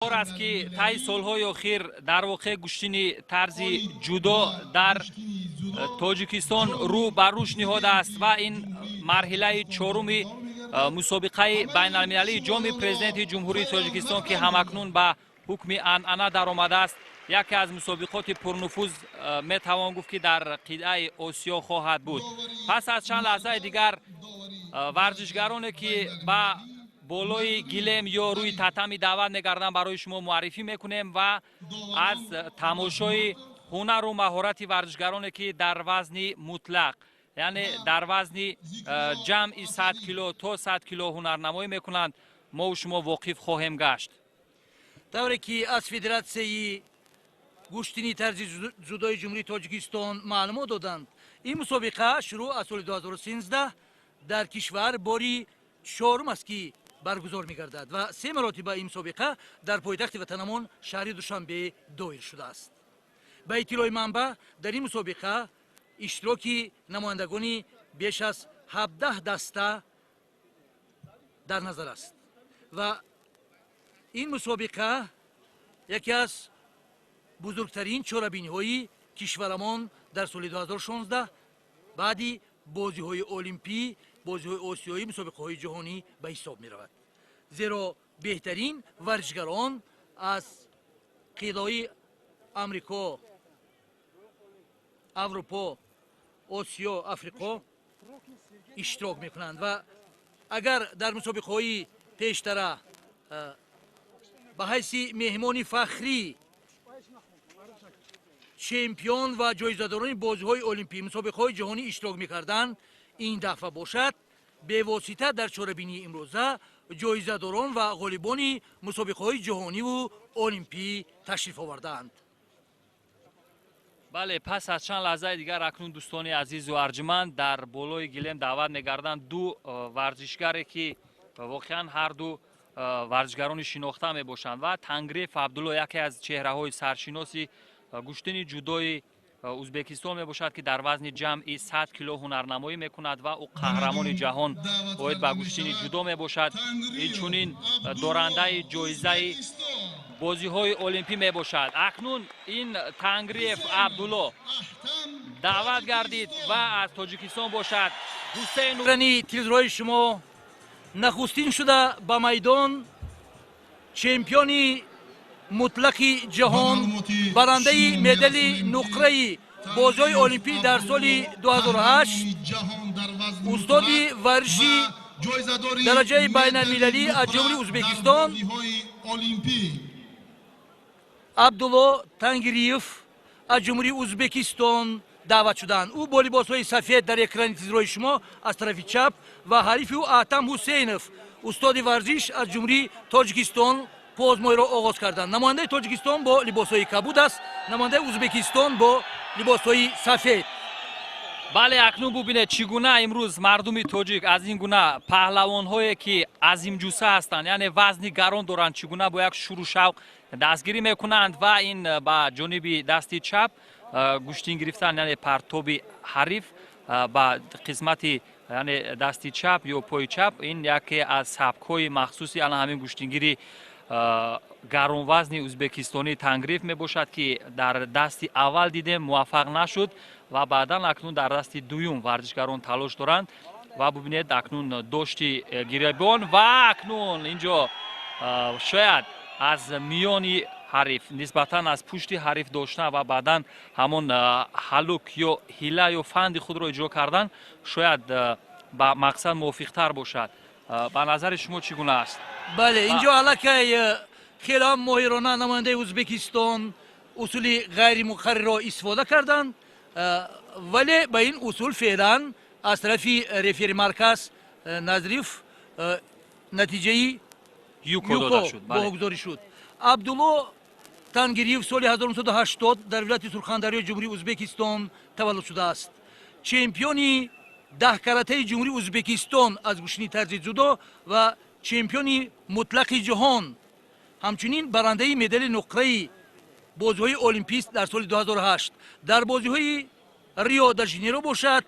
Аст, ки таи солҳои охир дар воқеъ гӯштини тарзи ҷудо дар Тоҷикистон рӯ ба рушд ниҳодааст ва ин марҳилаи чоруми мусобиқаи байналмилалии Ҷоми Президенти Ҷумҳурии Тоҷикистон, ки ҳамакнун ба ҳукми анъана даромадааст, яке аз мусобиқоти пурнуфуз, метавон гуфт, ки дар қитъаи Осиё хоҳад буд. Пас аз чанд лаҳзаи дигар варзишгароне, ки ба болои гилем ё рӯи татами даъват мегарданд, барои шумо муаррифӣ мекунем ва аз тамошои ҳунару маҳорати варзишгароне, ки дар вазни мутлақ, яъне дар вазни ҷамъи 100 кило то 100 кило ҳунарнамоӣ мекунанд, мову шумо воқиф хоҳем гашт. Тавре ки аз Федератсияи гӯштини тарзи ҷудои Ҷумҳурии Тоҷикистон маълумот доданд, ин мусобиқа шурӯъ аз соли 2013 дар кишвар бори чорум аст, ки баргузор мегардад ва се маротиба ин мусобиқа дар пойтахти ватанамон, шаҳри Душанбе, доир шудааст. Ба иттилои манбаъ, дар ин мусобиқа иштироки намояндагони беш аз 17 даста дар назар аст ва ин мусобиқа яке аз бузургтарин чорабиниҳои кишварамон дар соли 2016 баъди бозиҳои олимпӣ, бозиҳои осиёӣ, мусобиқаҳои ҷаҳонӣ ба ҳисоб меравад, зеро беҳтарин варзишгарон аз қитъаи Амрико, Аврупо, Осиё, Африқо иштирок мекунанд. Ва агар дар мусобиқаҳои пештара ба ҳайси меҳмони фахрӣ чемпион ва ҷоизадорони бозиҳои олимпӣ, мусобиқаҳои ҷаҳонӣ иштирок мекарданд, ин дафъа бошад, бевосита дар чорабинии имрӯза ҷоизадорон ва ғолибони мусобиқаҳои ҷаҳониву олимпӣ ташриф овардаанд. Бале, пас аз чанд лаҳзаи дигар акнун, дӯстони азизу арҷманд, дар болои гилем даъват мегарданд ду варзишгаре, ки воқеан ҳарду варзишгарони шинохта мебошанд. Ва Тангриев Абдулло яке аз чеҳраҳои саршиноси гӯштини ҷудои Узбекистон мебошад, ки дар вазни ҷамъи 100 кило ҳунарнамоӣ мекунад ва ӯ қаҳрамони ҷаҳон оид ба гӯштини ҷудо мебошад, инчунин дорандаи ҷоизаи бозиҳои олимпӣ мебошад. Акнун ин Тангриев Абдулло даъват гардид ва аз Тоҷикистон бошад Ҳусейн. Телевизорҳои шумо нахустин шуда ба майдон чемпиони мутлақи ҷаҳон, барандаи медали нуқраи бозиҳои олимпӣ дар соли 2008, устоди варзиши дараҷаи байналмилалӣ аз Ҷумҳурии Узбекистон Абдулло Тангириев аз Ҷумҳурии Узбекистон даъват шуданд. Ӯ бо либосҳои сафед дар экрани телевизорҳои шумо аз тарафи чап ва ҳарифи ӯ Атам Ҳусейнов, устоди варзиш аз Ҷумҳурии Тоҷикистон, поозмоиро оғоз карданд. Намояндаи Тоҷикистон бо либосҳои кабуд аст, намояндаи Узбекистон бо либосҳои сафед. Бале, акнун бубинед, чӣ гуна имрӯз мардуми тоҷик аз ин гуна паҳлавонҳое, ки азимҷусса ҳастанд, яъне вазни гарон доранд, чӣ гуна бо як шуру шавқ дастгирӣ мекунанд. Ва ин ба ҷониби дасти чап гӯштин гирифтан, яъне партоби ҳариф ба қисмати, яъне дасти чап ё пои чап, ин яке аз сабкҳои махсуси ана ҳамин гӯштингири гаронвазни узбекистонӣ Тангриев мебошад, ки дар дасти аввал дидем, муваффақ нашуд ва баъдан акнун дар дасти дуюм варзишгарон талош доранд. Ва бубинед, акнун дошти гиребон ва акнун инҷо шояд аз миёни ҳариф, нисбатан аз пушти ҳариф доштан ва баъдан ҳамон ҳалук ё ҳила ё фанди худро иҷро кардан шояд ба мақсад мувофиқтар бошад. Ба назари шумо чӣ гуна аст? Бале, инҷо аллакай хеле ҳам моҳирона намояндаи Узбекистон усули ғайримуқаррирро истифода карданд, вале ба ин усул феълан аз тарафи рефери марказ Назриф натиҷаи юко дода шуд. Баҳогузорӣ шуд. Абдулло Тангириев соли 1980 дар вилояти Сурхандарёи Ҷумҳурии Узбекистон таваллуд шудааст, чемпиони даҳкаратаи Ҷумҳурии Узбекистон аз гӯштини тарзи ҷудо ва чемпиони мутлақи ҷаҳон, ҳамчунин барандаи медали нуқраи бозиҳои олимпист дар соли 2008. Дар бозиҳои Рио де Жанейро бошад,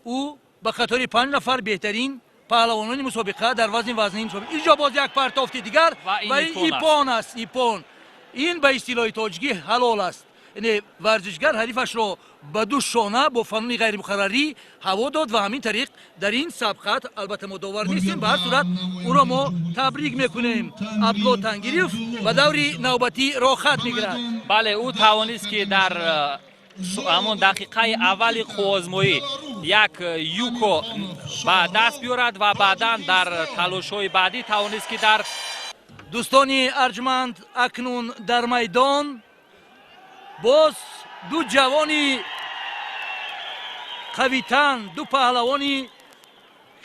ӯ ба қатори панҷ нафар беҳтарин Паҳлавонони мусобиқа дар вазни вазнини мусобиқа. Инҷо боз як партофти дигар ва ин иппон аст. Иппон ин ба истилоҳи тоҷикӣ ҳалол аст, яъне варзишгар ҳарифашро ба ду шона бо фануни ғайримуқаррарӣ ҳаво дод ва ҳамин тариқ дар ин сабқат, албатта, мо довар нестем, ба ҳар сурат ӯро мо табрик мекунем. Абдулло Тангириев ба даври навбатӣ роҳхат мегирад. Бале, ӯ тавонист, ки дар ҳамон дақиқаи аввали қувваозмоӣ як юко ба даст биёрад ва баъдан дар талошҳои баъдӣ тавонист, ки дар Дӯстони арҷманд, акнун дар майдон боз ду ҷавони қавитан, ду паҳлавони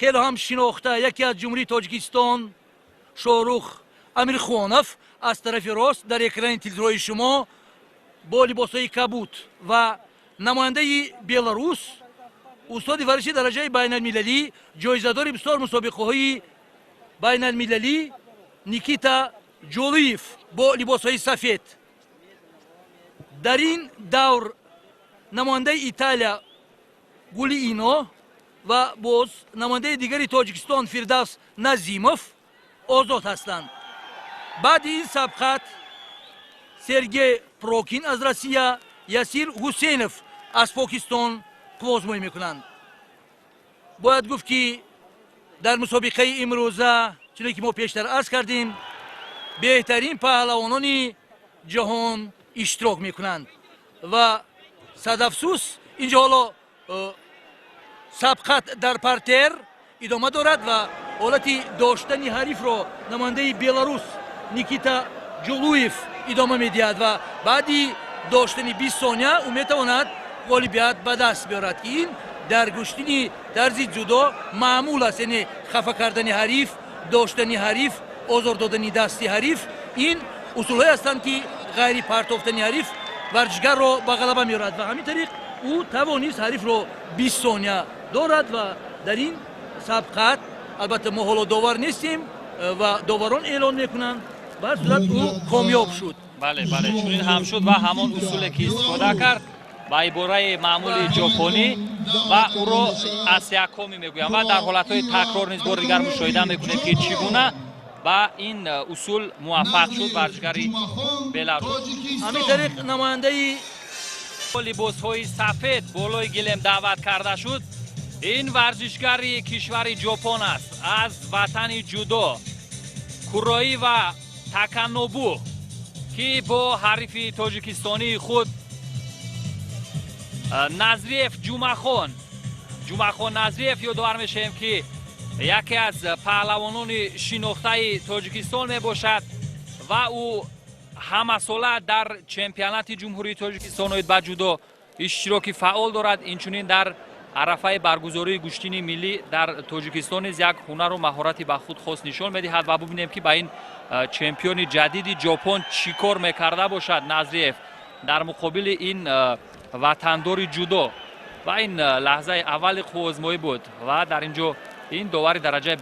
хеле ҳам шинохта: яке аз Ҷумҳурии Тоҷикистон Шоҳрух Амирхонов аз тарафи рост дар экрани телевизорҳои шумо бо либосҳои кабуд ва намояндаи Беларус, устоди варзиши дараҷаи байналмилалӣ, ҷоизадори бисёр мусобиқаҳои байналмилалӣ Никита Ҷолиев бо либосҳои сафед. Дар ин давр намояндаи Италия Гулиино ва боз намояндаи дигари Тоҷикистон Фирдавс Назимов озод ҳастанд. Баъди ин сабқат Сергей Прокин аз Россия, Ясир Ҳусейнов аз Покистон қувваозмоӣ мекунанд. Бояд гуфт, ки дар мусобиқаи имрӯза, чуне ки мо пештар арз кардем, беҳтарин паҳлавонони ҷаҳон иштирок мекунанд ва садафсӯс, инҷо ҳоло сабқат дар партер идома дорад ва ҳолати доштани ҳарифро намояндаи Беларус Никита Ҷулуев идома медиҳад ва баъди доштани 20 сония ӯ метавонад ғолибият ба даст биёрад, ки ин дар гӯштини тарзи ҷудо маъмул аст, яъне хафа кардани ҳариф, доштани ҳариф, озор додани дасти ҳариф — ин усулҳое ҳастанд, ки ғайри партофтани ҳариф варзишгарро ба ғалаба меорад. Ва ҳамин тариқ ӯ тавонист ҳарифро 20 сония дорад ва дар ин сабқат, албатта, мо ҳоло довар нестем ва доварон эълон мекунанд, ба ҳар сурат ӯ комёб шуд. Бале, чунин ҳам шуд ва ҳамон усуле ки истифода кард, ба ибораи маъмули ҷопонӣ ва ӯро асиакоми мегӯянд, ва дар ҳолатҳои такрор низ бори дигар мушоҳида мекунем, ки чӣ гуна ба ин усул муваффақ шуд варзишгари Беларус. Ҳамин тариқ намояндаи Либосҳои сафед болои гилем даъват карда шуд. Ин варзишгари кишвари Ҷопон аст, аз ватани ҷудо, Куроӣ ва Таканобу, ки бо ҳарифи тоҷикистонии худ Назриев Ҷумахон, Ҷумахон Назриев. Ёдовар мешавем, ки яке аз паҳлавонони шинохтаи Тоҷикистон мебошад ва ӯ ҳамасола дар чемпионати Ҷумҳурии Тоҷикистон оид ба ҷудо иштироки фаъол дорад. Инчунин дар арафаи баргузории гӯштини миллӣ дар Тоҷикистон низ як ҳунару маҳорати ба худ хос нишон медиҳад. Ва бубинем, ки ба ин чемпиони ҷадиди Ҷопон чӣ кор мекарда бошад Назриев дар муқобили ин ватандори ҷудо. Ва ин лаҳзаи аввали қувваозмоӣ буд ва дар ин ҷо ин довари дараҷаи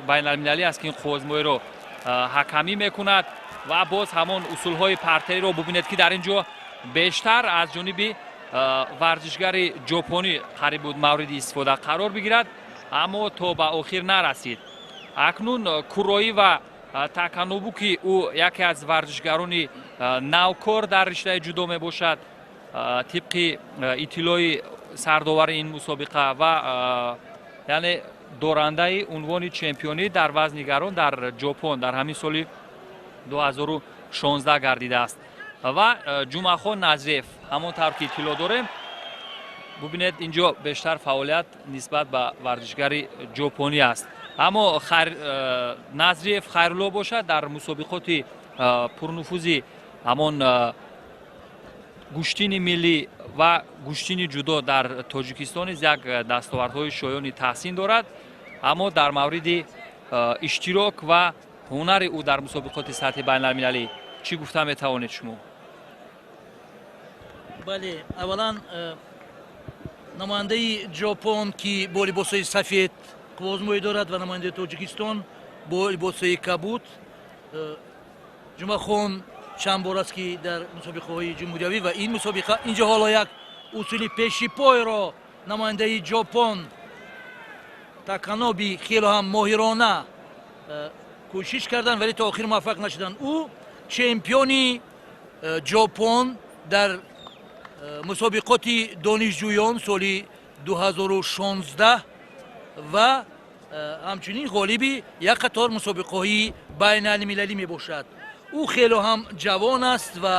байналмилалӣ аст, ки ин қувваозмоиро ҳакамӣ мекунад. Ва боз ҳамон усулҳои партериро бубинед, ки дар ин ҷо бештар аз ҷониби варзишгари ҷопонӣ қариб буд мавриди истифода қарор бигирад, аммо то ба охир нарасид. Акнун Куроӣ ва Таканобу, ки ӯ яке аз варзишгарони навкор дар риштаи ҷудо мебошад, тибқи иттилои сардовари ин мусобиқа, ва яъне дорандаи унвони чемпионӣ дар вазни гарон дар Ҷопон дар ҳамин соли 2016 гардидааст, ва Ҷумъахон Назриев, ҳамон тавр ки иттилоъ дорем, бубинед, ин ҷо бештар фаъолият нисбат ба варзишгари ҷопонӣ аст. Аммо Назриев Хайрулло бошад, дар мусобиқоти пурнуфузи ҳамон гӯштини миллӣ ва гӯштини ҷудо дар Тоҷикистон низ як дастовардҳои шоёни таҳсин дорад. Аммо дар мавриди иштирок ва ҳунари ӯ дар мусобиқоти сатҳи байналмилалӣ чӣ гуфта метавонед шумо? Бале, аввалан намояндаи Ҷопон, ки бо либосҳои сафед қувваозмоӣ дорад, ва намояндаи Тоҷикистон бо либосҳои кабуд Ҷумъахон чанд бор аст, ки дар мусобиқаҳои ҷумҳуриявӣ ва ин мусобиқа. Инҷо ҳоло як усули пешипойро намояндаи Ҷопон Таканоби хеле ҳам моҳирона кӯшиш карданд, вале то охир муваффақ нашуданд. Ӯ чемпиони Ҷопон дар мусобиқоти донишҷӯён соли 2016 ва ҳамчунин ғолиби як қатор мусобиқаҳои байналмилалӣ мебошад. Ӯ хеле ҳам ҷавон аст ва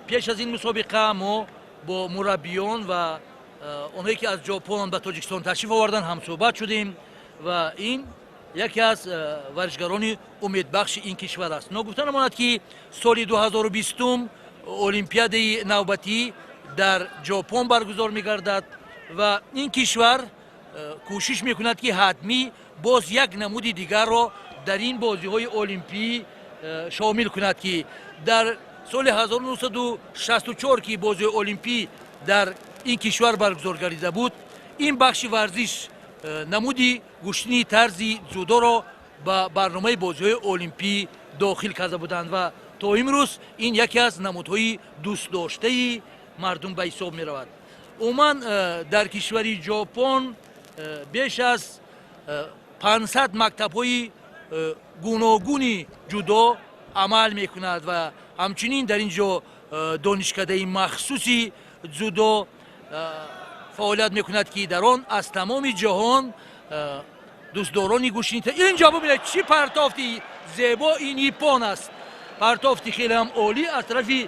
пеш аз ин мусобиқа мо бо мураббиён ва онҳое ки аз Ҷопон ба Тоҷикистон ташриф оварданд ҳамсӯҳбат шудем ва ин яке аз варзишгарони умедбахши ин кишвар аст. Ногуфта намонад, ки соли 2020 олимпиадаи навбатӣ дар Ҷопон баргузор мегардад ва ин кишвар кӯшиш мекунад, ки ҳатмӣ боз як намуди дигарро дар ин бозиҳои олимпӣ шомил кунад, ки дар соли 1964, ки бозиҳои олимпӣ дар ин кишвар баргузор гардида буд, ин бахши варзиш намуди гӯштини тарзи дзюдоро ба барномаи бозиҳои олимпӣ дохил карда буданд ва то имрӯз ин яке аз намудҳои дӯстдоштаи мардум ба ҳисоб меравад. Умуман, дар кишвари Ҷопон беш аз 500 мактабҳои гуногуни ҷудо амал мекунад ва ҳамчунин дар ин ҷо донишкадаи махсуси дзюдо фаъолият мекунад, ки дар он аз тамоми ҷаҳон дӯстдорони гӯштини. Инҷо бубинед, чӣ партофти зебо! Ин иппон аст, партофти хеле ҳам олӣ аз тарафи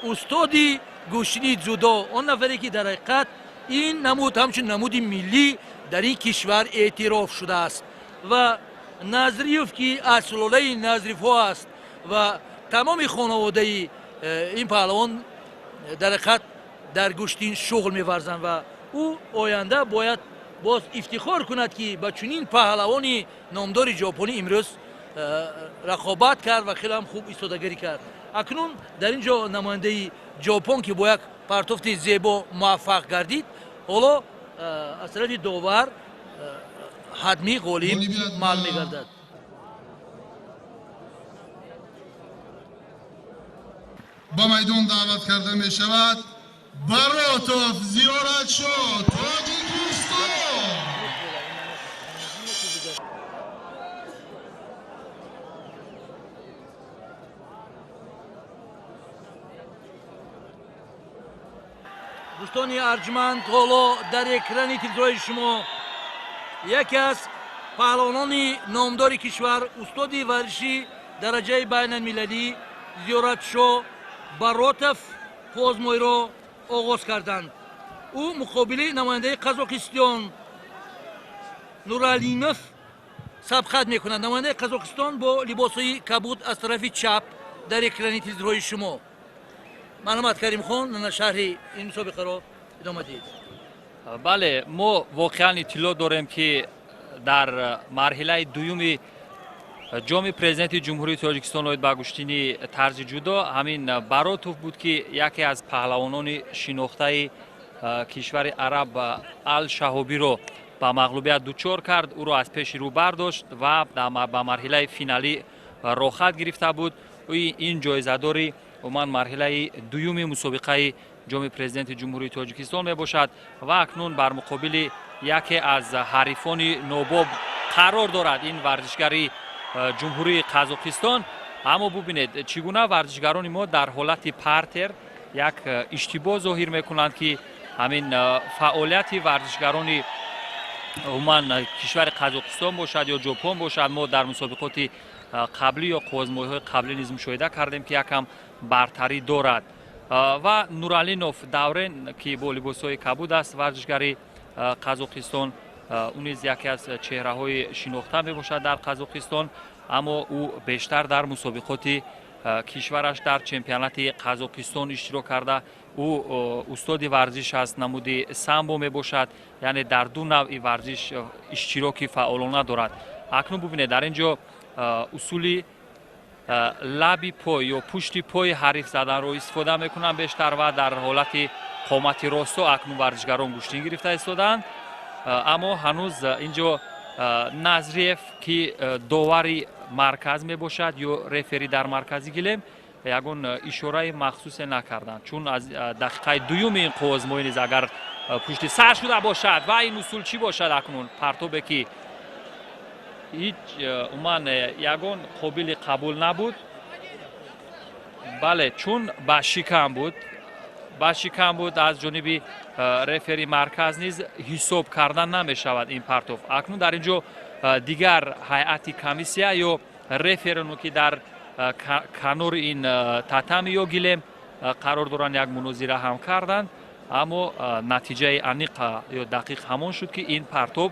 устоди гӯштини дзюдо, он нафаре ки дар ҳақиқат ин намуд ҳамчун намуди миллӣ дар ин кишвар эътироф шудааст. Ва Назриев, ки аз сулолаи Назриевҳо аст ва тамоми хонаводаи ин паҳлавон дар ҳақиқат дар гӯштин шуғл меварзанд ва ӯ оянда бояд боз ифтихор кунад, ки ба чунин паҳлавони номдори ҷопонӣ имрӯз рақобат кард ва хеле ҳам хуб истодагарӣ кард. Акнун дар ин ҷо намояндаи Ҷопон, ки бо як партофти зебо муваффақ гардид, ҳоло аз тарафи довар ҳатмӣ ғолиб маълум мегардад. Ба майдон даъват карда мешавад Баротов Зиёратшо, Тоҷикистон. Дӯстони арҷманд, ҳоло дар экрани телевизорҳои шумо яке аз паҳлавонони номдори кишвар, устоди варзиши дараҷаи байналмилалӣ Зиёратшо Баротов қувозмоиро оғоз карданд. Ӯ муқобили намояндаи Қазоқистон Нуралинов сабқат мекунад. Намояндаи Қазоқистон бо либосҳои кабуд аз тарафи чап дар экрани телевизорҳои шумо. Марҳамат, Каримхон, шарҳи ин мусобиқаро идома диҳед. Бале, мо воқеан иттилоъ дорем, ки дар марҳилаи дуюми ҷоми президенти Ҷумҳурии Тоҷикистон оид ба гӯштини тарзи ҷудо ҳамин Баротов буд, ки яке аз паҳлавонони шинохтаи кишвари араб Ал Шаҳобиро ба мағлубият дучор кард, ӯро аз пеши рӯ бардошт ва ба марҳилаи финалӣ роҳхат гирифта буд. Ин ҷоизадори умуман марҳилаи дуюми мусобиқаи ҷоми президенти Ҷумҳурии Тоҷикистон мебошад ва акнун бар муқобили яке аз ҳарифони нобоб қарор дорад ин варзишгари Ҷумҳурии Қазоқистон. Аммо бубинед, чӣ гуна варзишгарони мо дар ҳолати партер як иштибоҳ зоҳир мекунанд, ки ҳамин фаъолияти варзишгарони умуман кишвари Қазоқистон бошад ё Ҷопон бошад, мо дар мусобиқоти қаблӣ ё қувозмоиҳои қаблӣ низ мушоҳида кардем, ки якам бартарӣ дорад. Ва Нуралинов Даврен, ки бо либосҳои кабуд аст, варзишгари Қазоқистон, ӯ низ яке аз чеҳраҳои шинохта мебошад дар Қазоқистон, аммо ӯ бештар дар мусобиқоти кишвараш дар чемпионати Қазоқистон иштирок карда. Ӯ устоди варзиш аст, намуди самбо мебошад, яъне дар ду навъи варзиш иштироки фаъолона дорад. Акнун бубинед, дар ин ҷо усули лаби пой ё пушти пои ҳариф заданро истифода мекунанд бештар ва дар ҳолати қомати росто акнун варзишгарон гӯштин гирифта истодаанд. Аммо ҳанӯз ин ҷо Назриев, ки довари марказ мебошад ё рефери дар маркази гилем, ягон ишораи махсусе накарданд, чун аз дақиқаи дуюми ин қувозмоӣ низ агар пушти сар шуда бошад. Ва ин усул чӣ бошад акнун? Партобе ки ҳеҷ умуман ягон қобили қабул набуд. Бале, чун ба шикам буд, ба шикам буд, аз ҷониби рефери марказ низ ҳисоб карда намешавад ин партов. Акнун дар ин ҷо дигар ҳайати комиссия ё рефероно, ки дар канори ин татами ё гилем қарор доранд, як мунозира ҳам карданд, аммо натиҷаи аниқ ё дақиқ ҳамон шуд, ки ин партоб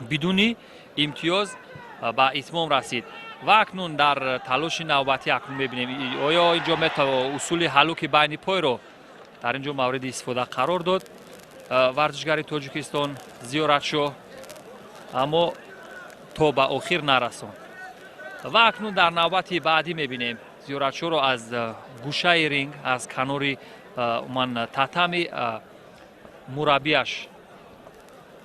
бидуни имтиёз ба итмом расид. Ва акнун дар талоши навбатӣ акнун мебинем, оё инҷо усули ҳалуки байни пойро дар ин ҷо мавриди истифода қарор дод варзишгари Тоҷикистон Зиёратшоҳ, аммо то ба охир нарасонд. Ва акнун дар навбати баъдӣ мебинем Зиёратшоҳро аз гӯшаи ринг, аз канори уман татами мураббияш,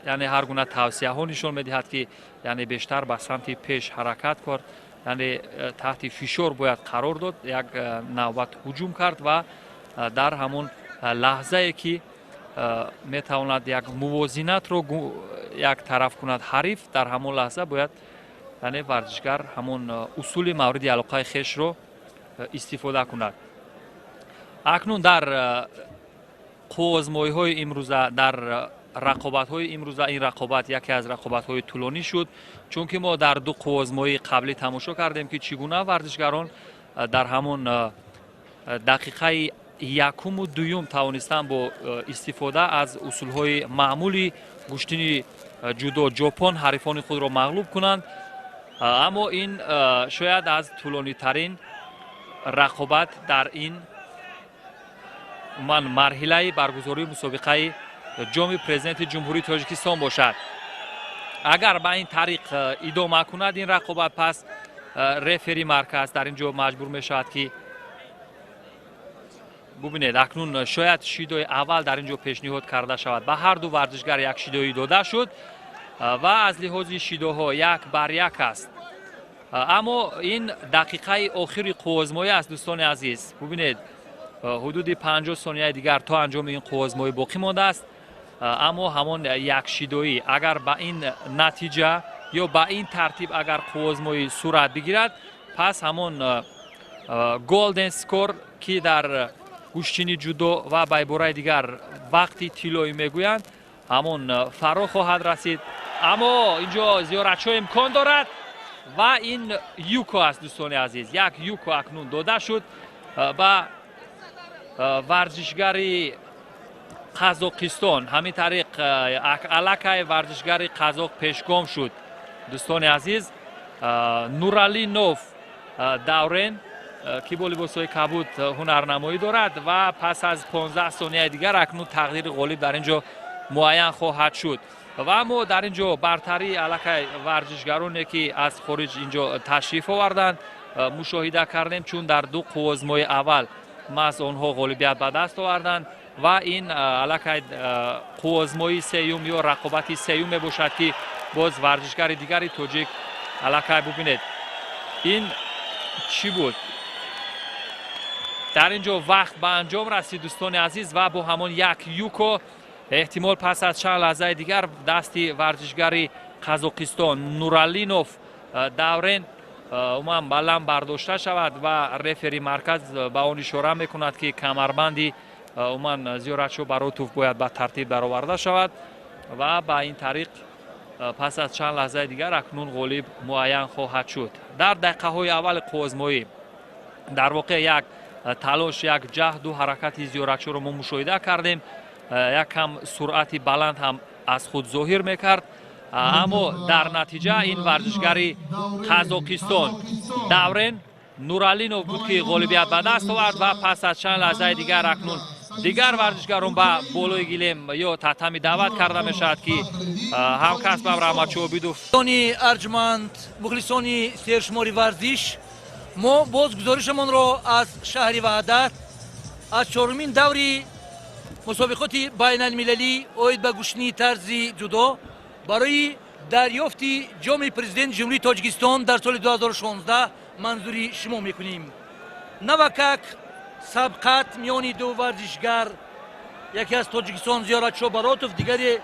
яъне ҳар гуна тавсияҳо нишон медиҳад, ки яъне бештар ба самти пеш ҳаракат кард, яъне таҳти фишор бояд қарор дод. Як навбат ҳуҷум кард ва дар ҳамон лаҳзае ки метавонад як мувозинатро як тараф кунад ҳариф, дар ҳамон лаҳза бояд яъне варзишгар ҳамон усули мавриди алоқаи хешро истифода кунад. Акнун дар қувваозмоиҳои имрӯза, дар рақобатҳои имрӯза, ин рақобат яке аз рақобатҳои тӯлонӣ шуд, чунки мо дар ду қувваозмоии қаблӣ тамошо кардем, ки чӣ гуна варзишгарон дар ҳамон дақиқаи якуму дуюм тавонистанд бо истифода аз усулҳои маъмули гӯштини ҷудо ҷопон ҳарифони худро мағлуб кунанд. Аммо ин шояд аз тӯлонитарин рақобат дар ин умуман марҳилаи баргузории мусобиқаи ҷоми Президенти Ҷумҳурии Тоҷикистон бошад. Агар ба ин тариқ идома кунад ин рақобат, пас рефери марказ дар ин ҷо маҷбур мешавад, ки бубинед, акнун шояд шидои аввал дар ин ҷо пешниҳод карда шавад. Ба ҳар ду варзишгар як шидоӣ дода шуд ва аз лиҳози шидоҳо 1-1 аст. Аммо ин дақиқаи охири қувваозмоӣ аст, дӯстони азиз. Бубинед, ҳудуди 50 сонияи дигар то анҷоми ин қувваозмоӣ боқӣ мондааст. Аммо ҳамон якшидоӣ агар ба ин натиҷа ё ба ин тартиб агар қувваозмоӣ сурат бигирад, пас ҳамон golden score, ки дар гӯштини ҷудо ва ба ибораи дигар вақти тиллоӣ мегӯянд, ҳамон фаро хоҳад расид. Аммо инҷо Зиёратшоҳ имкон дорад ва ин юко аст, дӯстони азиз. Як юко акнун дода шуд ба варзишгари Қазоқистон. Ҳамин тариқ аллакай варзишгари қазоқ пешгом шуд, дӯстони азиз. Нуралинов Даврен, ки бо либосҳои кабуд ҳунарнамоӣ дорад, ва пас аз 15 сонияи дигар акнун тақдири ғолиб дар ин ҷо муайян хоҳад шуд. Ва мо дар ин ҷо бартарии аллакай варзишгароне, ки аз хориҷ ин ҷо ташриф оварданд, мушоҳида кардем, чун дар ду қувваозмои аввал маҳз онҳо ғолибият ба даст оварданд. Ва ин аллакай қувваозмои сеюм ё рақобати сеюм мебошад, ки боз варзишгари дигари тоҷик аллакай, бубинед, ин чӣ буд? Дар ин ҷо вақт ба анҷом расид, дӯстони азиз, ва бо ҳамон як юко эҳтимол пас аз чанд лаҳзаи дигар дасти варзишгари Қазоқистон Нуралинов Даврен умуман баланд бардошта шавад ва рефери марказ ба он ишора мекунад, ки камарбанди умуман Зиёратшоҳ Баротов бояд ба тартиб дароварда шавад. Ва ба ин тариқ пас аз чанд лаҳзаи дигар акнун ғолиб муайян хоҳад шуд. Дар дақиқаҳои аввали қувваозмоӣ дар воқеъ як талош, як ҷаҳду ҳаракати Зиёратшоҳро мо мушоҳида кардем. Як кам суръати баланд ҳам аз худ зоҳир мекард, аммо дар натиҷа ин варзишгари Қазоқистон Даврен Нуралинов буд, ки ғолибият ба даст овард. Ва пас аз чанд лаҳзаи дигар акнун дигар варзишгарон ба болои гилем ё татами даъват карда мешавад, ки ҳамкасбам Раҳматшоҳ Обидов. Арҷманд, мухлисони сершумори варзиш, мо боз гузоришамонро аз шаҳри Ваҳдат, аз чорумин даври мусобиқоти байналмилалӣ оид ба гӯштини тарзи ҷудо барои дарёфти ҷоми Президенти Ҷумҳурии Тоҷикистон дар соли 2016 манзури шумо мекунем. Навакак сабқат миёни ду варзишгар Яке аз Тоҷикистон Зиёратшо Баротов, дигаре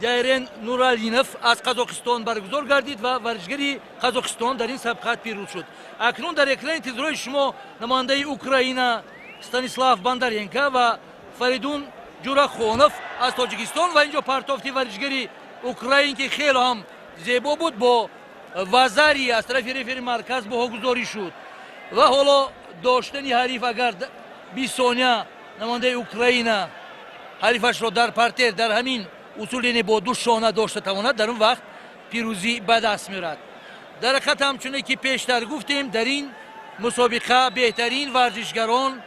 Дайрен Нуралинов аз Қазоқистон баргузор гардид ва варзишгари Қазоқистон дар ин сабқат пирӯз шуд. Акнун дар экрани телевизорҳои шумо намояндаи Украина Станислав Бондаренко ва Фаридун Ҷурахонов аз Тоҷикистон ва инҷо партофти варзишгари Украин, ки хеле ҳам зебо буд, бо вазари аз тарафи рефери марказ баҳогузорӣ шуд. Ва ҳоло доштани ҳариф, агар 20 сония намояндаи Украина ҳарифашро дар партер дар ҳамин усул, яъне бо ду шона дошта тавонад, дар он вақт пирӯзӣ ба даст меорад. Дар ҳақиқат, ҳамчуне ки пештар гуфтем, дар ин мусобиқа беҳтарин варзишгарон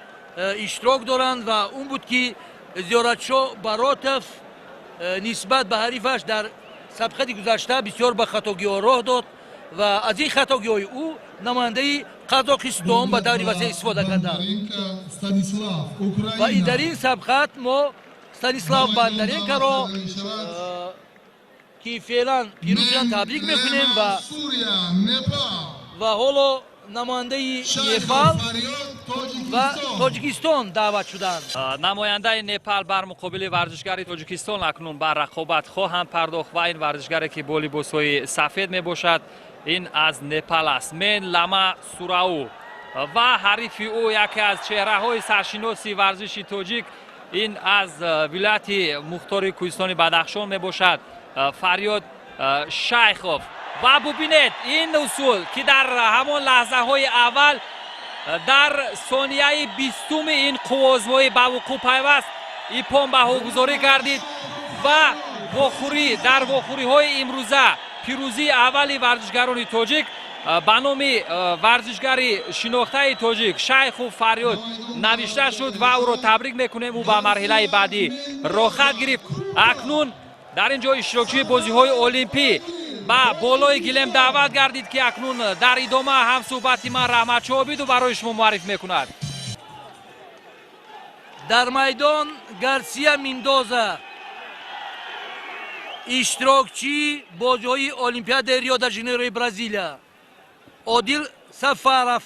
иштирок доранд ва он буд, ки Зиёратшо Баротов нисбат ба ҳарифаш дар сабқати гузашта бисёр ба хатогиҳо роҳ дод ва аз ин хатогиҳои ӯ намояндаи Қазоқистон ба таври васеъ истифода карданд. Ва дар ин сабқат мо Станислав Бондаренкоро, ки феълан пирӯз шуданд, табрик мекунем ва ҳоло намояндаи Непал ва Тоҷикистон даъват шуданд. Намояндаи Непал бар муқобили варзишгари Тоҷикистон акнун ба рақобат хоҳанд пардохт ва ин варзишгаре, ки бо либосҳои сафед мебошад, ин аз Непал аст, Мен Лама Сурау, ва ҳарифи ӯ яке аз чеҳраҳои саршиноси варзиши тоҷик, ин аз вилояти мухтори кӯҳистони Бадахшон мебошад, Фарёд Шайхов. Ва бубинед ин усул, ки дар ҳамон лаҳзаҳои аввал, дар сонияи 20-уми ин қувваозмоӣ ба вуқӯъ пайваст, иппон баҳогузорӣ гардид ва вохӯрӣ дар вохӯриҳои имрӯза пирӯзии аввали варзишгарони тоҷик ба номи варзишгари шинохтаи тоҷик Шайху Фарёд навишта шуд ва ӯро табрик мекунем. Ӯ ба марҳилаи баъдӣ роҳхат гирифт. Акнун дар ин ҷо иштирокчии бозиҳои олимпӣ ба болои гилем даъват гардид, ки акнун дар идома ҳамсӯҳбати ман Раҳматшо Обиду барои шумо муарриф мекунад. Дар майдон Гарсия Мендоза, иштирокчии бозиҳои Олимпиадаи Рио де Жанейрои Бразилия, Одил Сафаров,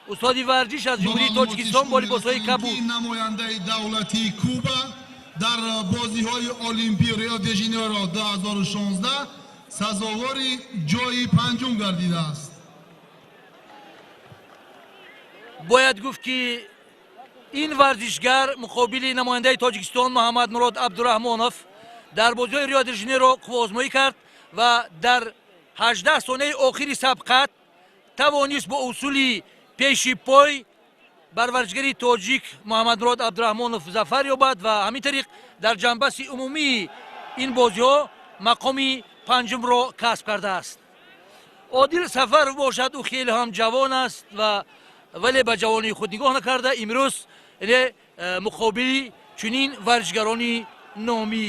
устоди варзиш аз Ҷумҳурии Тоҷикистон бо либосҳои кабуд. Намояндаи давлатии Куба дар бозиҳои олимпии Рио де Жанейро 2016 сазовори ҷои панҷум гардидааст. Бояд гуфт, ки ин варзишгар муқобили намояндаи Тоҷикистон Муҳаммадмурод Абдураҳмонов дар бозиҳои Рио де Жанейро қувваозмоӣ кард ва дар 18 сонияи охири сабқат тавонист бо усули пеши пой бар варзишгари тоҷик Муҳаммадмурод Абдураҳмонов зафар ёбад ва ҳамин тариқ дар ҷанбаси умумии ин бозиҳо мақоми панҷумро касб кардааст. Одил Сафаров бошад, ӯ хеле ҳам ҷавон аст ва вале ба ҷавонии худ нигоҳ накарда, имрӯз яъне муқобили чунин варзишгарони номӣ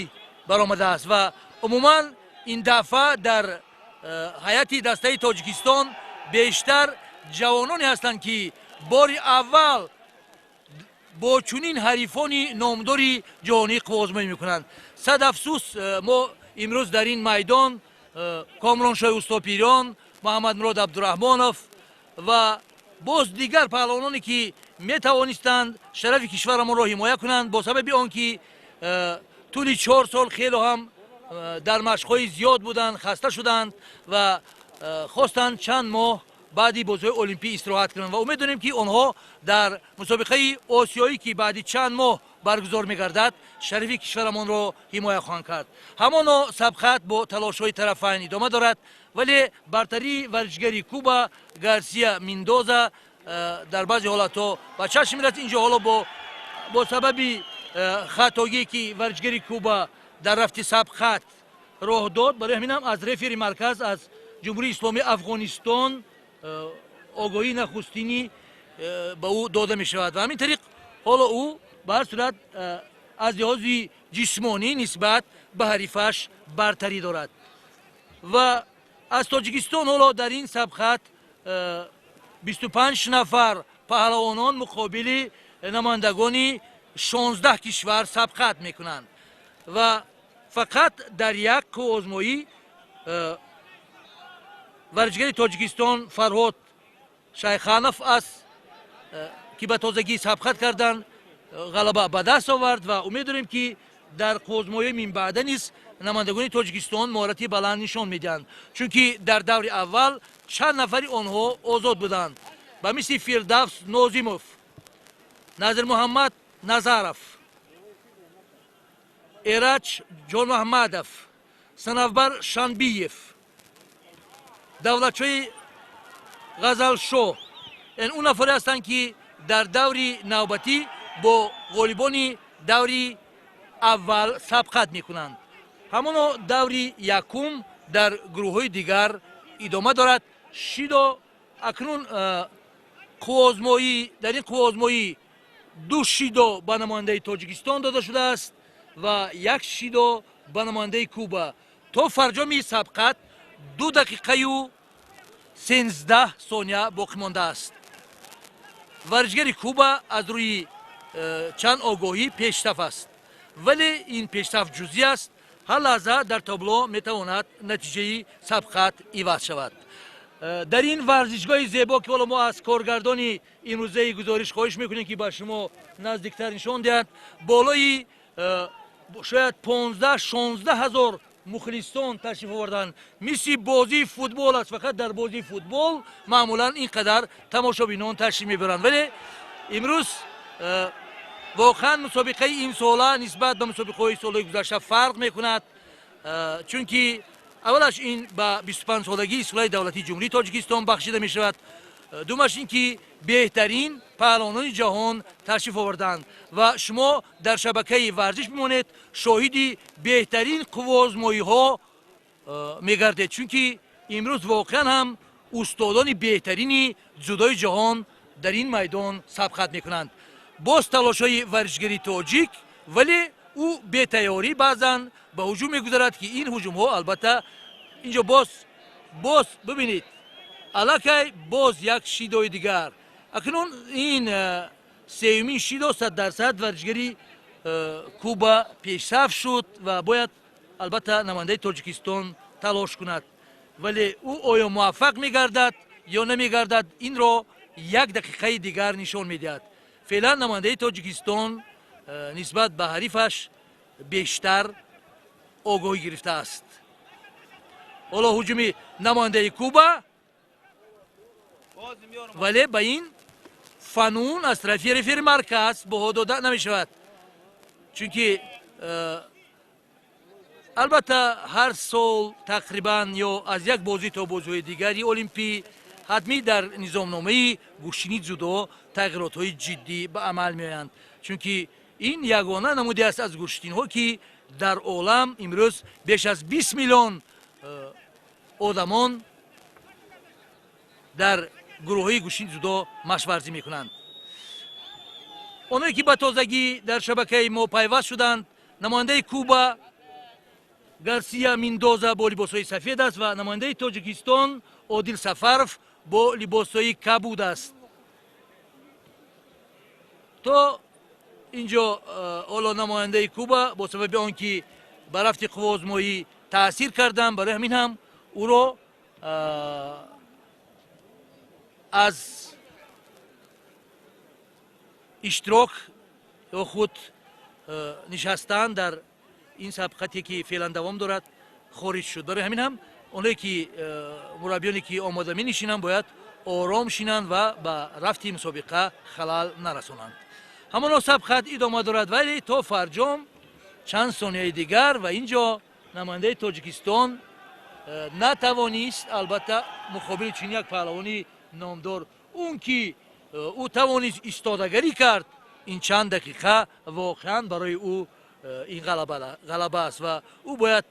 баромадааст. Ва умуман ин дафъа дар ҳайати дастаи Тоҷикистон бештар ҷавононе ҳастанд, ки бори аввал бо чунин ҳарифони номдори ҷаҳонӣ қувваозмоӣ мекунанд. Сад афсӯс, мо имрӯз дар ин майдон Комроншоҳи Устопирён, Муҳаммадмурод Абдураҳмонов ва боз дигар паҳлавононе, ки метавонистанд шарафи кишварамонро ҳимоя кунанд, бо сабаби он ки тӯли 4 сол хело ҳам дар машқҳои зиёд буданд, хаста шуданд ва хостанд чанд моҳ баъди бозиҳои олимпӣ истироҳат кунанд. Ва умед дорем, ки онҳо дар мусобиқаи осиёӣ, ки баъди чанд моҳ баргузор мегардад, шарафи кишварамонро ҳимоя хоҳанд кард. Ҳамоно сабқат бо талошҳои тарафайн идома дорад, вале бартарии варзишгари Куба Гарсия Мендоза дар баъзе ҳолатҳо ба чашм мерасад. Инҷо ҳоло бо сабаби хатогие, ки варзишгари Куба дар рафти сабқат роҳ дод, барои ҳаминам аз рефери марказ аз Ҷумҳурии Исломии Афғонистон огоҳии нахустинӣ ба ӯ дода мешавад. Ва ҳамин тариқ ҳоло ӯ ба ҳар сурат аз лиҳози ҷисмонӣ нисбат ба ҳарифаш бартарӣ дорад. Ва аз Тоҷикистон ҳоло дар ин сабқат 25 нафар паҳлавонон муқобили намояндагони 16 кишвар сабқат мекунанд ва фақат дар як қувваозмоӣ варзишгари Тоҷикистон Фарҳод Шайханов аст, ки ба тозагӣ сабқат карданд. Ғалаба ба даст овард ва умед дорем, ки дар қувваозмоии минбаъда низ намояндагони Тоҷикистон маҳорати баланд нишон медиҳанд, чунки дар даври аввал чанд нафари онҳо озод буданд, ба мисли Фирдавс Нозимов, Назирмуҳаммад Назаров, Эраҷ Ҷонмуҳаммадов, Санавбар Шанбиев, Давлатшоҳи Ғазалшоҳ. Ин он нафаре ҳастанд, ки дар даври навбатӣ бо ғолибони даври аввал сабқат мекунанд. Ҳамоно даври якум дар гурӯҳҳои дигар идома дорад. Шидо акнун қувваозмоӣ, дар ин қувваозмоӣ ду шидо ба намояндаи Тоҷикистон дода шудааст ва як шидо ба намояндаи Куба. То фарҷоми сабқат 2 дақиқаю 13 сония боқӣ мондааст. Варзишгари Куба аз рӯи чанд огоҳӣ пешсаф аст, вале ин пешсаф ҷузъӣ аст. Ҳар лаҳза дар табло метавонад натиҷаи сабқат иваз шавад. Дар ин варзишгоҳи зебо, ки ҳоло мо аз коргардони имрӯзаи гузориш хоҳиш мекунем, ки ба шумо наздиктар нишон диҳад, болои шояд 15-16 ҳазор мухлисон ташриф оварданд. Мисли бозии футбол аст, фақат дар бозии футбол маъмулан ин қадар тамошобинон ташриф мебаранд, вале имрӯз воқеан мусобиқаи имсола нисбат ба мусобиқаҳои солҳои гузашта фарқ мекунад, чунки аввалаш ин ба 25-солагии истиқлоли давлатии Ҷумҳурии Тоҷикистон бахшида мешавад, думаш ин ки беҳтарин паҳлавонони ҷаҳон ташриф оварданд. Ва шумо дар шабакаи варзиш бимонед, шоҳиди беҳтарин қувваозмоиҳо мегардед, чунки имрӯз воқеан ҳам устодони беҳтарини ҷудои ҷаҳон дар ин майдон сабқат мекунанд. Боз талошҳои варзишгари тоҷик, вале ӯ бетайёрӣ баъзан ба ҳуҷум мегузарад, ки ин ҳуҷумҳо албатта инҷо боз бибинед, аллакай боз як шидои дигар. Акнун ин сеюмин шидо, 100% варзишгари Куба пешсаф шуд ва бояд албатта намояндаи Тоҷикистон талош кунад, вале ӯ оё муваффақ мегардад ё намегардад, инро як дақиқаи дигар нишон медиҳад. Феълан намояндаи Тоҷикистон нисбат ба ҳарифаш бештар огоҳӣ гирифтааст. Ҳоло ҳуҷуми намояндаи Куба, вале ба ин фанун аз тарафи рефери марказ баҳо дода намешавад, чунки албатта ҳар сол тақрибан ё аз як бозӣ то бозиҳои дигари олимпӣ ҳатмӣ дар низомномаи гӯштини ҷудо тағйиротҳои ҷиддӣ ба амал меоянд, чунки ин ягона намуде аст аз гӯштинҳо, ки дар олам имрӯз беш аз 20 миллион одамон дар гурӯҳҳои гӯштини ҷудо машқварзӣ мекунанд. Оное ки ба тозагӣ дар шабакаи мо пайваст шуданд, намояндаи Куба Гарсия Миндоза бо либосҳои сафед аст ва намояндаи Тоҷикистон Одил Сафаров бо либосҳои кабуд аст. То инҷо ҳоло намояндаи Куба бо сабаби он ки ба рафти қувваозмоӣ таъсир карданд, барои ҳамин ҳам ӯро аз иштирок ё худ нишастан дар ин сабқате, ки феълан давом дорад, хориҷ шуд. Барои ҳамин ҳам оное ки мураббиёне ки омода менишинанд, бояд ором шинанд ва ба рафти мусобиқа халал нарасонанд. Ҳамоно сабқат идома дорад, вале то фарҷом чанд сонияи дигар ва ин ҷо намояндаи Тоҷикистон натавонист албатта муқобили чунин як паҳлавони номдор. Он ки ӯ тавонист истодагарӣ кард ин чанд дақиқа, воқеан барои ӯ ин ғалаба аст ва ӯ бояд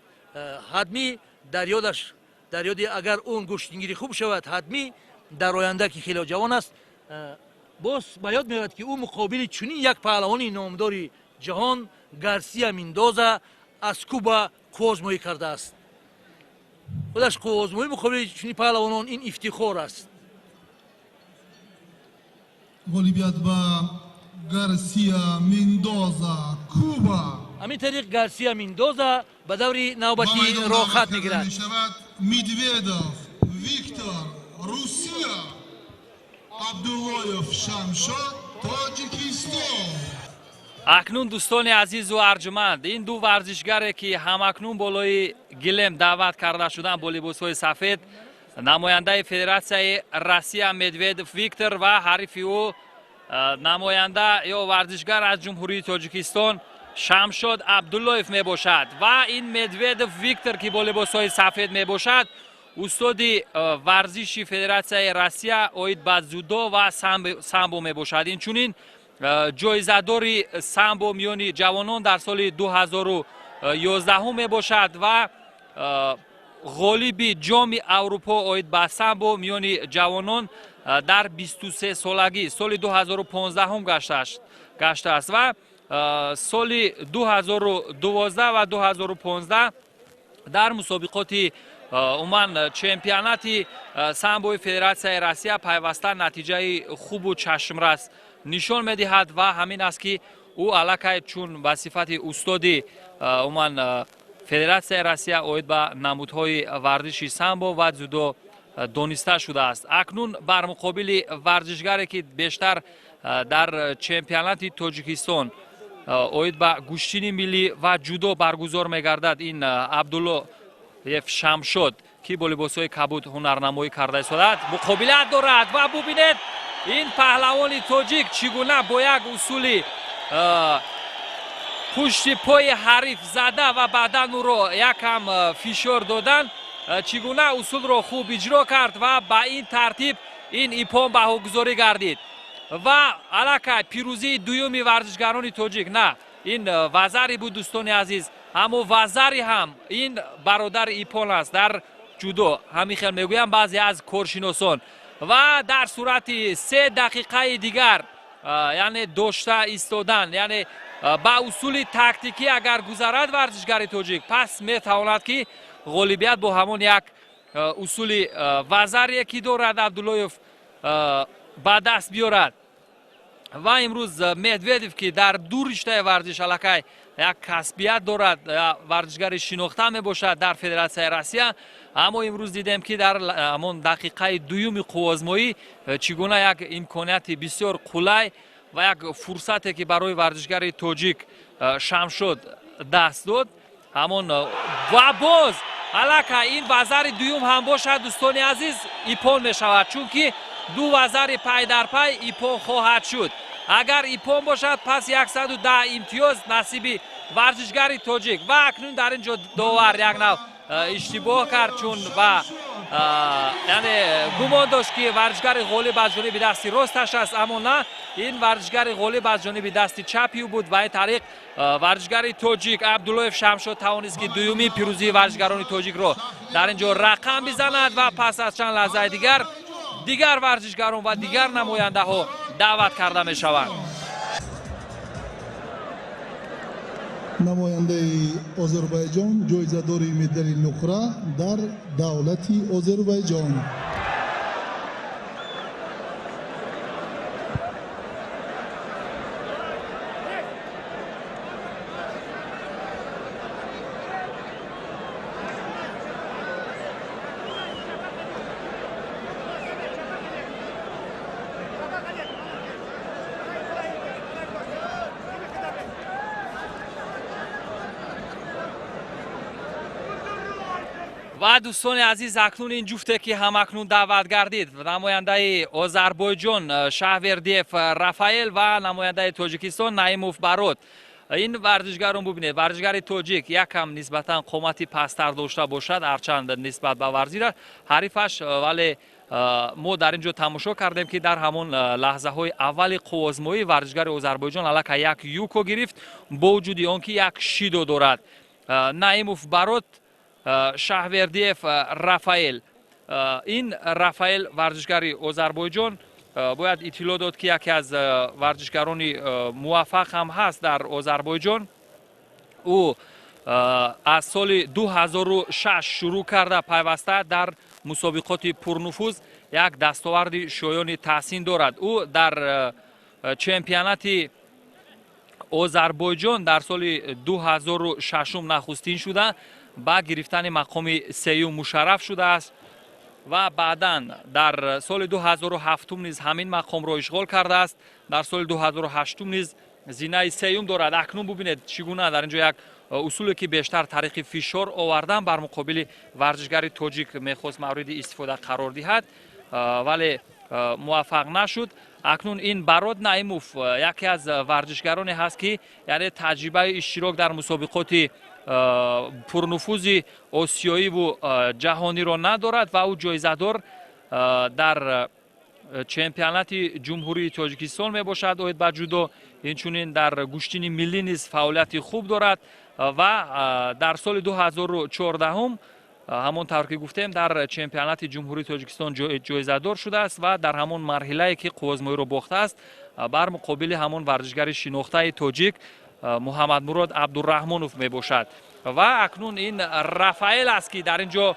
ҳатмӣ дар ёдаш, дар ёди, агар он гӯштингирӣ хуб шавад, ҳатмӣ дар оянда, ки хеле ҷавон аст, боз ба ёд меояд, ки ӯ муқобили чунин як паҳлавони номдори ҷаҳон Гарсия Миндоза аз Куба қувваозмоӣ кардааст. Худаш қувваозмоӣ муқобили чунин паҳлавонон ин ифтихор аст. Ғолибият ба Гарсия Мендоза, Куба. Ҳамин тариқ Гарсия Миндоза ба даври навбатӣ роҳхат мегирад. Мешавад Медведов Виктор, Русия, Абдуллоев Шамшод, Тоҷикистон. Акнун дӯстони азизу арҷманд, ин ду варзишгаре ки ҳамакнун болои гилем даъват карда шуданд бо либосҳои сафед, намояндаи Федератсияи Россия Медведев Виктор ва ҳарифи ӯ намоянда ё варзишгар аз Ҷумҳурии Тоҷикистон Шамшод Абдуллоев мебошад. Ва ин Медведев Виктор ки бо либосҳои сафед мебошад, устоди варзиши Федератсияи Россия оид ба дзюдо ва самбо мебошад. Инчунин ҷоизадори самбо миёни ҷавонон дар соли 2011 мебошад ва ғолиби ҷоми Аврупо оид ба самбо миёни ҷавонон дар 23 солагӣ соли 2015 гаштааст ва соли 2012 ва 2015 дар мусобиқоти умуман чемпионати самбои Федератсияи Россия пайваста натиҷаи хубу чашмрас нишон медиҳад ва ҳамин аст ки ӯ аллакай чун ба сифати устоди умуман Федератсияи Россия оид ба намудҳои варзиши самбо ва дзюдо дониста шудааст. Акнун бар муқобили варзишгаре ки бештар дар чемпионати Тоҷикистон оид ба гӯштини миллӣ ва ҷудо баргузор мегардад, ин Абдуллоев Шамшод ки бо либосҳои кабуд ҳунарнамоӣ карда истодааст, муқобилат дорад ва бубинед ин паҳлавони тоҷик чӣ гуна бо як усули пушти пои ҳариф зада ва баъдан ӯро якам фишор додан чӣ гуна усулро хуб иҷро кард ва ба ин тартиб ин ипон баҳогузорӣ гардид ва аллакай пирӯзии дуюми варзишгарони тоҷик. На ин вазари буд дӯстони азиз, аммо вазари ҳам ин бародари ипон аст дар ҷудо, ҳамин хел мегӯям баъзе аз коршиносон. Ва дар сурати 3 дақиқаи дигар, яъне дошта истодан, яъне ба усули тактикӣ агар гузарад варзишгари тоҷик, пас метавонад ки ғолибият бо ҳамон як усули вазарие ки дорад Абдуллоев ба даст биёрад. Ва имрӯз Медведев ки дар ду риштаи варзиш аллакай як касбият дорад, варзишгари шинохта мебошад дар Федератсияи Россия, аммо имрӯз дидем ки дар ҳамон дақиқаи дуюми қуввозмоӣ чӣ гуна як имконияти бисёр қулай ва як фурсате ки барои варзишгари тоҷик Шамшод даст дод ҳамон. Ва боз аллакай ин вазари дуюм ҳам бошад дӯстони азиз ипон мешавад, чунки ду вазари пай дар пай ипон хоҳад шуд. Агар ипон бошад пас 110 имтиёз насиби варзишгари тоҷик. Ва акнун дар ин ҷо довар як нав иштибоҳ кард, чун ва яъне гумон дошт ки варзишгари ғолиб аз ҷониби дасти росташ аст, аммо на, ин варзишгари ғолиб аз ҷониби дасти чапи ӯ буд. Ва ин тариқ варзишгари тоҷик Абдуллоев Шамшод тавонист ки дуюмин пирӯзии варзишгарони тоҷикро дар ин ҷо рақам бизанад ва пас аз чанд лаҳзаи дигар дигар варзишгарон ва дигар намояндаҳо даъват карда мешаванд. Намояндаи Озарбойҷон ҷоизадори медали нуқра дар давлати Озарбойҷон. Ва дӯстони азиз, акнун ин ҷуфте ки ҳамакнун даъват гардид, намояндаи Озарбойҷон Шаҳвердиев Рафаэл ва намояндаи Тоҷикистон Наимов Барот. Ин варзишгарон бубинед, варзишгари тоҷик якам нисбатан қомати пасттар дошта бошад, ҳарчанд нисбат ба варзира ҳарифаш, вале мо дар ин ҷо тамошо кардем ки дар ҳамон лаҳзаҳои аввали қуввозмоӣ варзишгари Озарбойҷон аллакай як юко гирифт, бо вуҷуди он ки як шидо дорад. Наимов Барот, Шаҳвердиев Рафаэл. Ин Рафаэл варзишгари Озарбойҷон бояд иттилоъ дод ки яке аз варзишгарони муваффақ ҳам ҳаст дар Озарбойҷон. Ӯ аз соли 2006 шурӯъ карда пайваста дар мусобиқоти пурнуфуз як дастоварди шоёни таҳсин дорад. Ӯ дар чемпионати Озарбойҷон дар соли 2006 нахустин шуда ба гирифтани мақоми сеюм мушарраф шудааст ва баъдан дар соли 2007 низ ҳамин мақомро ишғол кардааст. Дар соли 2008 низ Зинаи сеюм дорад. Акнун бубинед, чӣ гуна дар ин ҷо як усуле, ки бештар тариқи фишор овардан бар муқобили варзишгари тоҷик мехост мавриди истифода қарор диҳад, вале муваффақ нашуд. Акнун ин Барот Наимов яке аз варзишгароне ҳаст, ки яъне таҷрибаи иштирок дар мусобиқоти пурнуфузи осиёиву ҷаҳониро надорад ва ӯ ҷоизадор дар чемпионати Ҷумҳурии Тоҷикистон мебошад оид ба ҷудо. Инчунин дар гӯштини миллӣ низ фаъолияти хуб дорад ва дар соли 2014, ҳамон тавр ки гуфтем, дар чемпионати Ҷумҳурии Тоҷикистон ҷоизадор шудааст ва дар ҳамон марҳилае, ки қуввозмоиро бохтааст, бар муқобили ҳамон варзишгари шинохтаи тоҷик Муҳаммадмурод Абдураҳмонов мебошад. Ва акнун ин Рафаэл аст, ки дар ин ҷо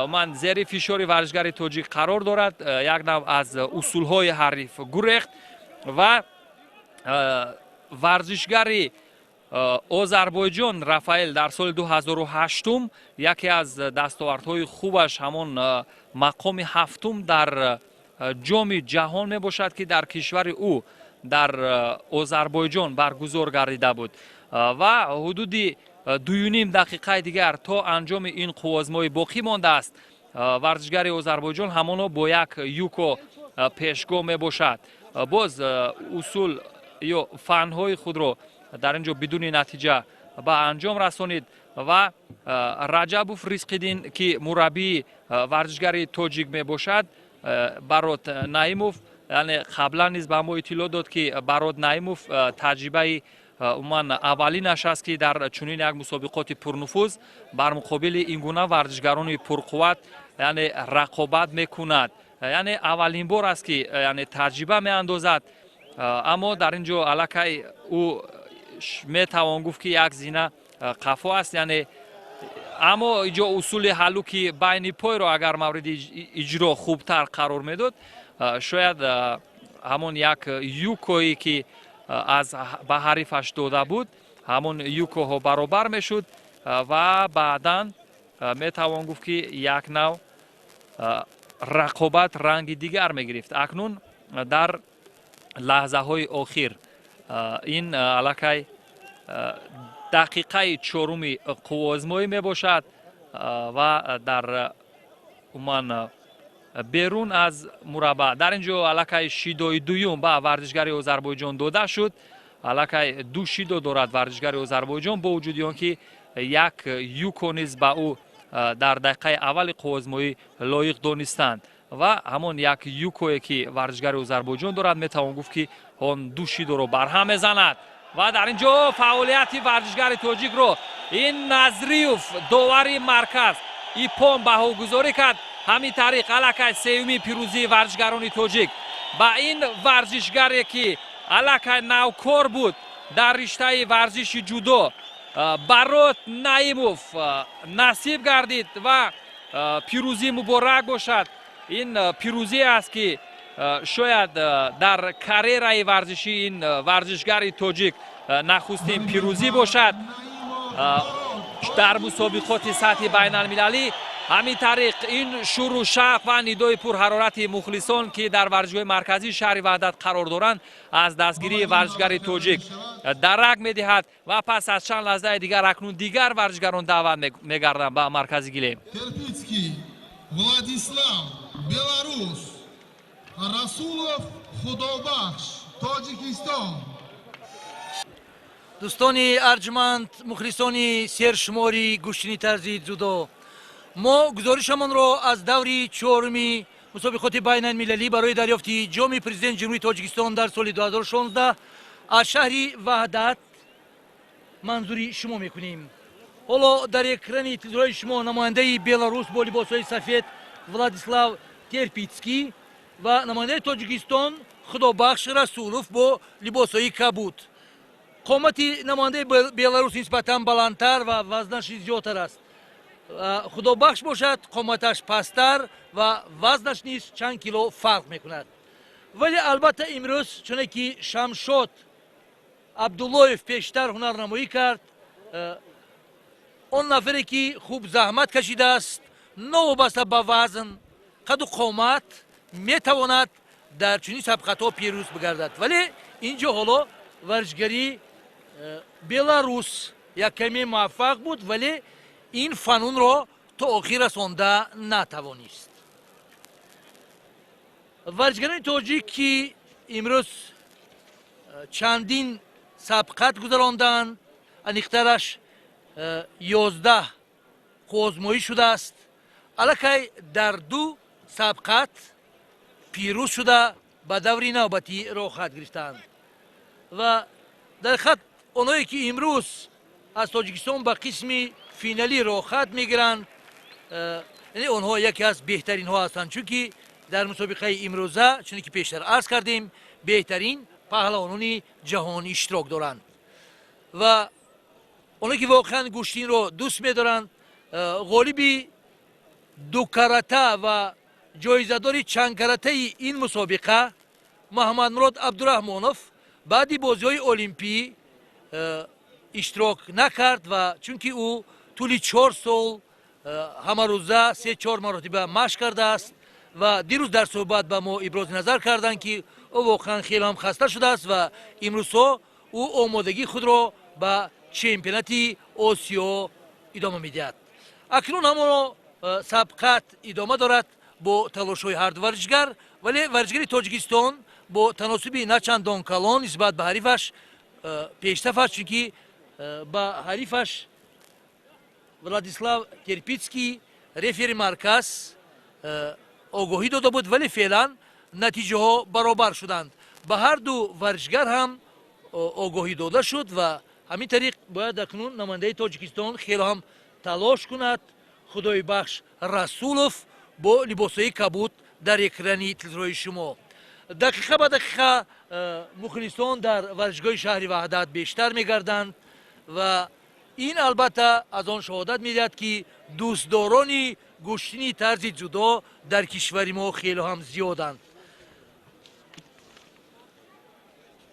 ман зери фишори варзишгари тоҷик қарор дорад. Як нав аз усулҳои ҳариф гурехт ва варзишгари Озарбойҷон Рафаэл дар соли 2008 яке аз дастовардҳои хубаш ҳамон мақоми ҳафтум дар Ҷоми Ҷаҳон мебошад, ки дар кишвари ӯ, дар Озарбойҷон, баргузор гардида буд. Ва ҳудуди 2,5 дақиқаи дигар то анҷоми ин қуввозмоӣ боқӣ мондааст. Варзишгари Озарбойҷон ҳамоно бо як юко пешгоҳ мебошад. Боз усул ё фанҳои худро дар ин ҷо бидуни натиҷа ба анҷом расонид. Ва Раҷабов Ризқиддин, ки мураббии варзишгари тоҷик мебошад, Барот Наимов, яъне қаблан низ ба мо иттилоъ дод, ки Барот Наимов таҷрибаи умуман аввалинаш аст, ки дар чунин як мусобиқоти пурнуфуз бар муқобили ин гуна варзишгарони пурқувват, яъне рақобат мекунад, яъне аввалин бор аст, ки яъне таҷриба меандозад. Аммо дар ин ҷо аллакай ӯ метавон гуфт, ки як зина қафо аст, яъне аммо инҷо усули ҳаллуки байни пойро агар мавриди иҷро хубтар қарор медод, шояд ҳамон як юкое, ки аз ба ҳарифаш дода буд, ҳамон юкоҳо баробар мешуд ва баъдан метавон гуфт, ки як нав рақобат ранги дигар мегирифт. Акнун дар лаҳзаҳои охир, ин аллакай дақиқаи чоруми қуввозмоӣ мебошад ва дар умуман берун аз мураббаъ дар ин ҷо аллакай шидои дуюм ба варзишгари Озарбойҷон дода шуд. Аллакай ду шидо дорад варзишгари Озарбойҷон, бо вуҷуди он ки як юко низ ба ӯ дар дақиқаи аввали қуввозмоӣ лоиқ донистанд. Ва ҳамон як юкое, ки варзишгари Озарбойҷон дорад, метавон гуфт, ки он ду шидоро барҳам мезанад. Ва дар ин ҷо фаъолияти варзишгари тоҷикро ин Назриев, довари марказ, иппон баҳогузорӣ кард. Ҳамин тариқ аллакай сеюмин пирӯзии варзишгарони тоҷик ба ин варзишгаре, ки аллакай навкор буд дар риштаи варзиши ҷудо, Барот Наимов, насиб гардид ва пирӯзӣ муборак бошад. Ин пирӯзие аст, ки шояд дар карьераи варзишии ин варзишгари тоҷик нахустин пирӯзӣ бошад дар мусобиқоти сатҳи байналмилалӣ. Ҳамин тариқ ин шуру шавқ ва нидои пурҳарорати мухлисон, ки дар варзишгоҳи марказии шаҳри Ваҳдат қарор доранд, аз дастгирии варзишгари тоҷик дарак медиҳад. Ва пас аз чанд лаҳзаи дигар акнун дигар варзишгарон даъват мегарданд ба маркази гилем. Владислав, Беларус, Расулов Худобахш, Тоҷикистон. Дӯстони арҷманд, мухлисони сершумори гӯштини тарзи ҷудо, мо гузоришамонро аз даври чоруми мусобиқоти байналмилалӣ барои дарёфти Ҷоми Президенти Ҷумҳурии Тоҷикистон дар соли 2016 аз шаҳри Ваҳдат манзури шумо мекунем. Ҳоло дар экрани телевизорҳои шумо намояндаи Беларус бо либосҳои сафед Владислав Терпитский ва намояндаи Тоҷикистон Худобахш Расулов бо либосҳои кабуд. Қомати намояндаи Беларус нисбатан баландтар ва вазнаш зиёдтар аст. Худобахш бошад, қоматаш пасттар ва вазнаш низ чанд кило фарқ мекунад. Вале албатта имрӯз, чуне ки Шамшод Абдуллоев пештар ҳунарнамоӣ кард, он нафаре, ки хуб заҳмат кашидааст, новобаста ба вазн, қаду қомат, метавонад дар чунин сабқатҳо пирӯз бигардад. Вале ин ҷо ҳоло Варзишгари Беларус як каме муваффақ буд, вале ин фанунро то охир расонда натавонист. Варзишгарони тоҷик, ки имрӯз чандин сабқат гузаронданд, аниқтараш 11 қувваозмоӣ шудааст, аллакай дар 2 сабқат пирӯз шуда ба даври навбатӣ роҳхат гирифтаанд. Ва дар хат онҳое ки имрӯз аз Тоҷикистон ба қисми финалӣ роҳхат мегиранд, яъне онҳо яке аз беҳтаринҳо ҳастанд, чунки дар мусобиқаи имрӯза, чуне ки пештар арз кардем, беҳтарин паҳлавонони ҷаҳон иштирок доранд. Ва онҳое ки воқеан гӯштинро дӯст медоранд, ғолиби дукарата ва ҷоизадори чандкаратаи ин мусобиқа Муҳаммадмурод Абдураҳмонов баъди бозиҳои олимпӣ иштирок накард, ва чунки ӯ тӯли 4 сол ҳамарӯза 3-4 маротиба машқ кардааст ва дирӯз дар суҳбат ба мо ибрози назар карданд, ки ӯ воқеан хеле ҳам хаста шудааст ва имрӯзҳо ӯ омодагии худро ба чемпионати Осиё идома медиҳад. Акнун ҳамоно сабқат идома дорад бо талошҳои ҳарду варзишгар, вале варзишгари Тоҷикистон бо таносуби начандон калон нисбат ба ҳарифаш пештаф аст, чунки ба ҳарифаш Владислав Терпитский, рефери марказ, огоҳӣ дода буд, вале феълан натиҷаҳо баробар шуданд. Ба ҳарду варзишгар ҳам огоҳӣ дода шуд ва ҳамин тариқ бояд акнун намояндаи Тоҷикистон хеле ҳам талош кунад. Худоибахш Расулов бо либосҳои кабуд дар экрани телевизорҳои шумо. Дақиқа ба дақиқа мухлисон дар варзишгоҳи шаҳри Ваҳдат бештар мегарданд ва ин албатта аз он шаҳодат медиҳад, ки дӯстдорони гӯштини тарзи ҷудо дар кишвари мо хеле ҳам зиёданд.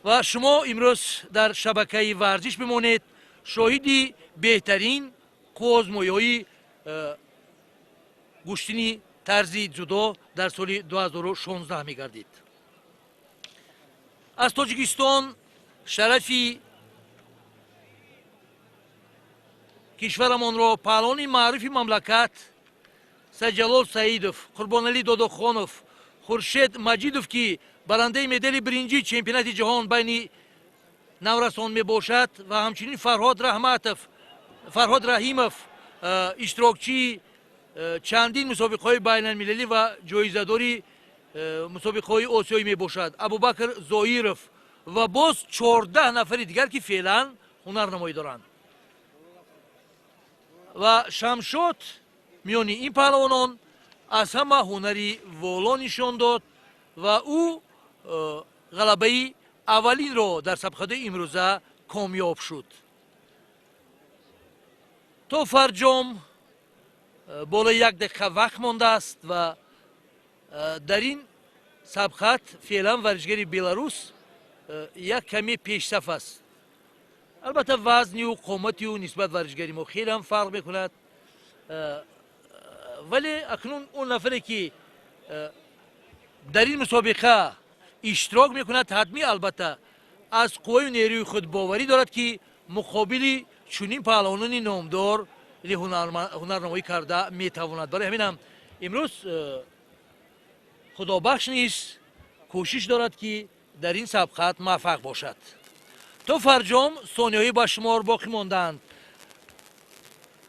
Ва шумо имрӯз дар шабакаи варзиш бимонед, шоҳиди беҳтарин қувваозмоиҳои гӯштини тарзи ҷудо дар соли 2016 мегардид. Аз Тоҷикистон шарафи кишварамонро паҳлавони маъруфи мамлакат Сайдҷалол Саидов, Қурбоналӣ Додохонов, Хуршед Маҷидов, ки барандаи медали биринҷии чемпионати ҷаҳон байни наврасон мебошад, ва ҳамчунин Фарҳод Раҳимов, иштирокчии чандин мусобиқаҳои байналмилалӣ ва ҷоизадори мусобиқаҳои осиёӣ мебошад, Абубакр Зоиров ва боз 14 нафари дигар, ки феълан ҳунарнамоӣ доранд. Ва Шамшод миёни ин паҳлавонон аз ҳама ҳунари воло нишон дод ва ӯ ғалабаи аввалинро дар сабқатҳои имрӯза комёб шуд. То фарҷом болои 1 дақиқа вақт мондааст ва дар ин сабқат феълан варзишгари Беларус як каме пешсаф аст. Албатта вазнию қомати ӯ нисбат варзишгари мо хеле ҳам фарқ мекунад, вале акнун он нафаре ки дар ин мусобиқа иштирок мекунад, ҳатмӣ албатта аз қувваю нерӯи худ боварӣ дорад, ки муқобили чунин паҳлавонони номдор ҳунарнамоӣ карда метавонад. Барои ҳамин ҳам имрӯз Худобахш низ кӯшиш дорад, ки дар ин сабқат муваффақ бошад. То фарҷом сониҳои ба шумор боқӣ мондаанд.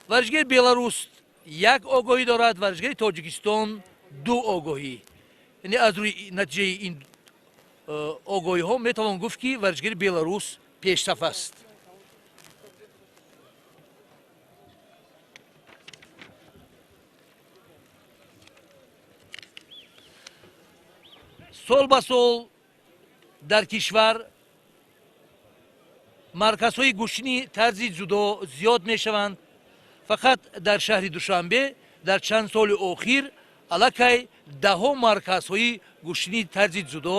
Варзишгари Беларус 1 огоҳӣ дорад, варзишгари Тоҷикистон 2 огоҳӣ. Яъне аз рӯи натиҷаи ин огоҳиҳо метавон гуфт, ки варзишгари Беларус пешсаф аст. Сол ба сол дар кишвар марказҳои гӯштини тарзи ҷудо зиёд мешаванд. Фақат дар шаҳри Душанбе дар чанд соли охир аллакай даҳо марказҳои гӯштини тарзи ҷудо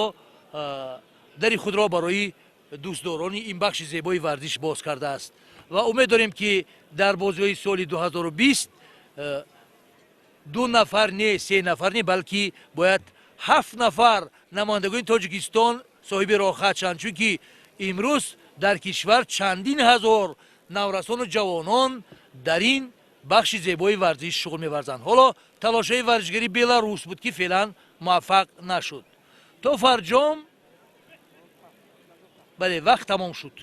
дари худро барои дӯстдорони ин бахши зебои варзиш боз кардааст. Ва умед дорем, ки дар бозиҳои соли 2020 2 нафар не, 3 нафар не, балки бояд 7 нафар намояндагони Тоҷикистон соҳиби роҳхат шаванд, чунки Имрӯз дар кишвар чандин ҳазор наврасону ҷавонон дар ин бахши зебои варзиш шуғл меварзанд. Ҳоло талошҳои варзишгари Беларус буд, ки феълан муваффақ нашуд. То фарҷом, бале, вақт тамом шуд.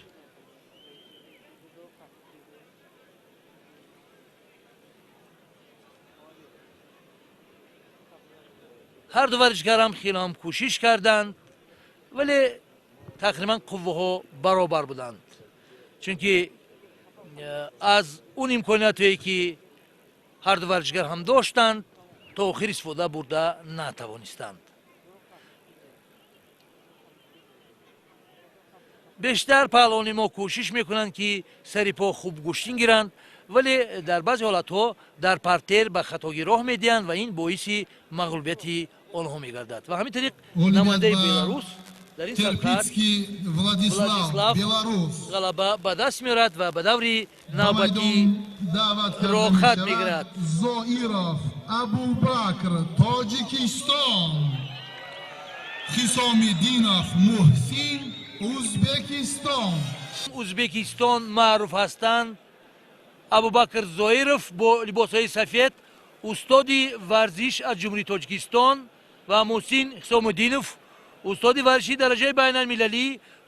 Ҳар ду варзишгарам хеле ҳам кӯшиш карданд, вале тақрибан қувваҳо баробар буданд, чунки аз он имкониятҳое ки ҳар ду варзишгар ҳам доштанд, то охир истифода бурда натавонистанд. Бештар паҳлавони мо кӯшиш мекунанд, ки сари по хуб гӯштин гиранд, вале дар баъзе ҳолатҳо дар партер ба хатогӣ роҳ медиҳанд ва ин боиси мағлубияти онҳо мегардад. Ва ҳамин тариқ намояндаи Беларус дар ин сабқат Владислав ғалаба ба даст меорад ва ба даври навбатӣ роҳхат мегирад. Зоиров Абубакр, Тоҷикистон, Ҳисомиддинов Муҳсин, Узбекистон. Узбекистон маъруф ҳастанд. Абубакр Зоиров бо либосҳои сафед, устоди варзиш аз Ҷумҳурии Тоҷикистон, ва Муҳсин Ҳисомуддинов, устоди варзиши дараҷаи байналмилалӣ,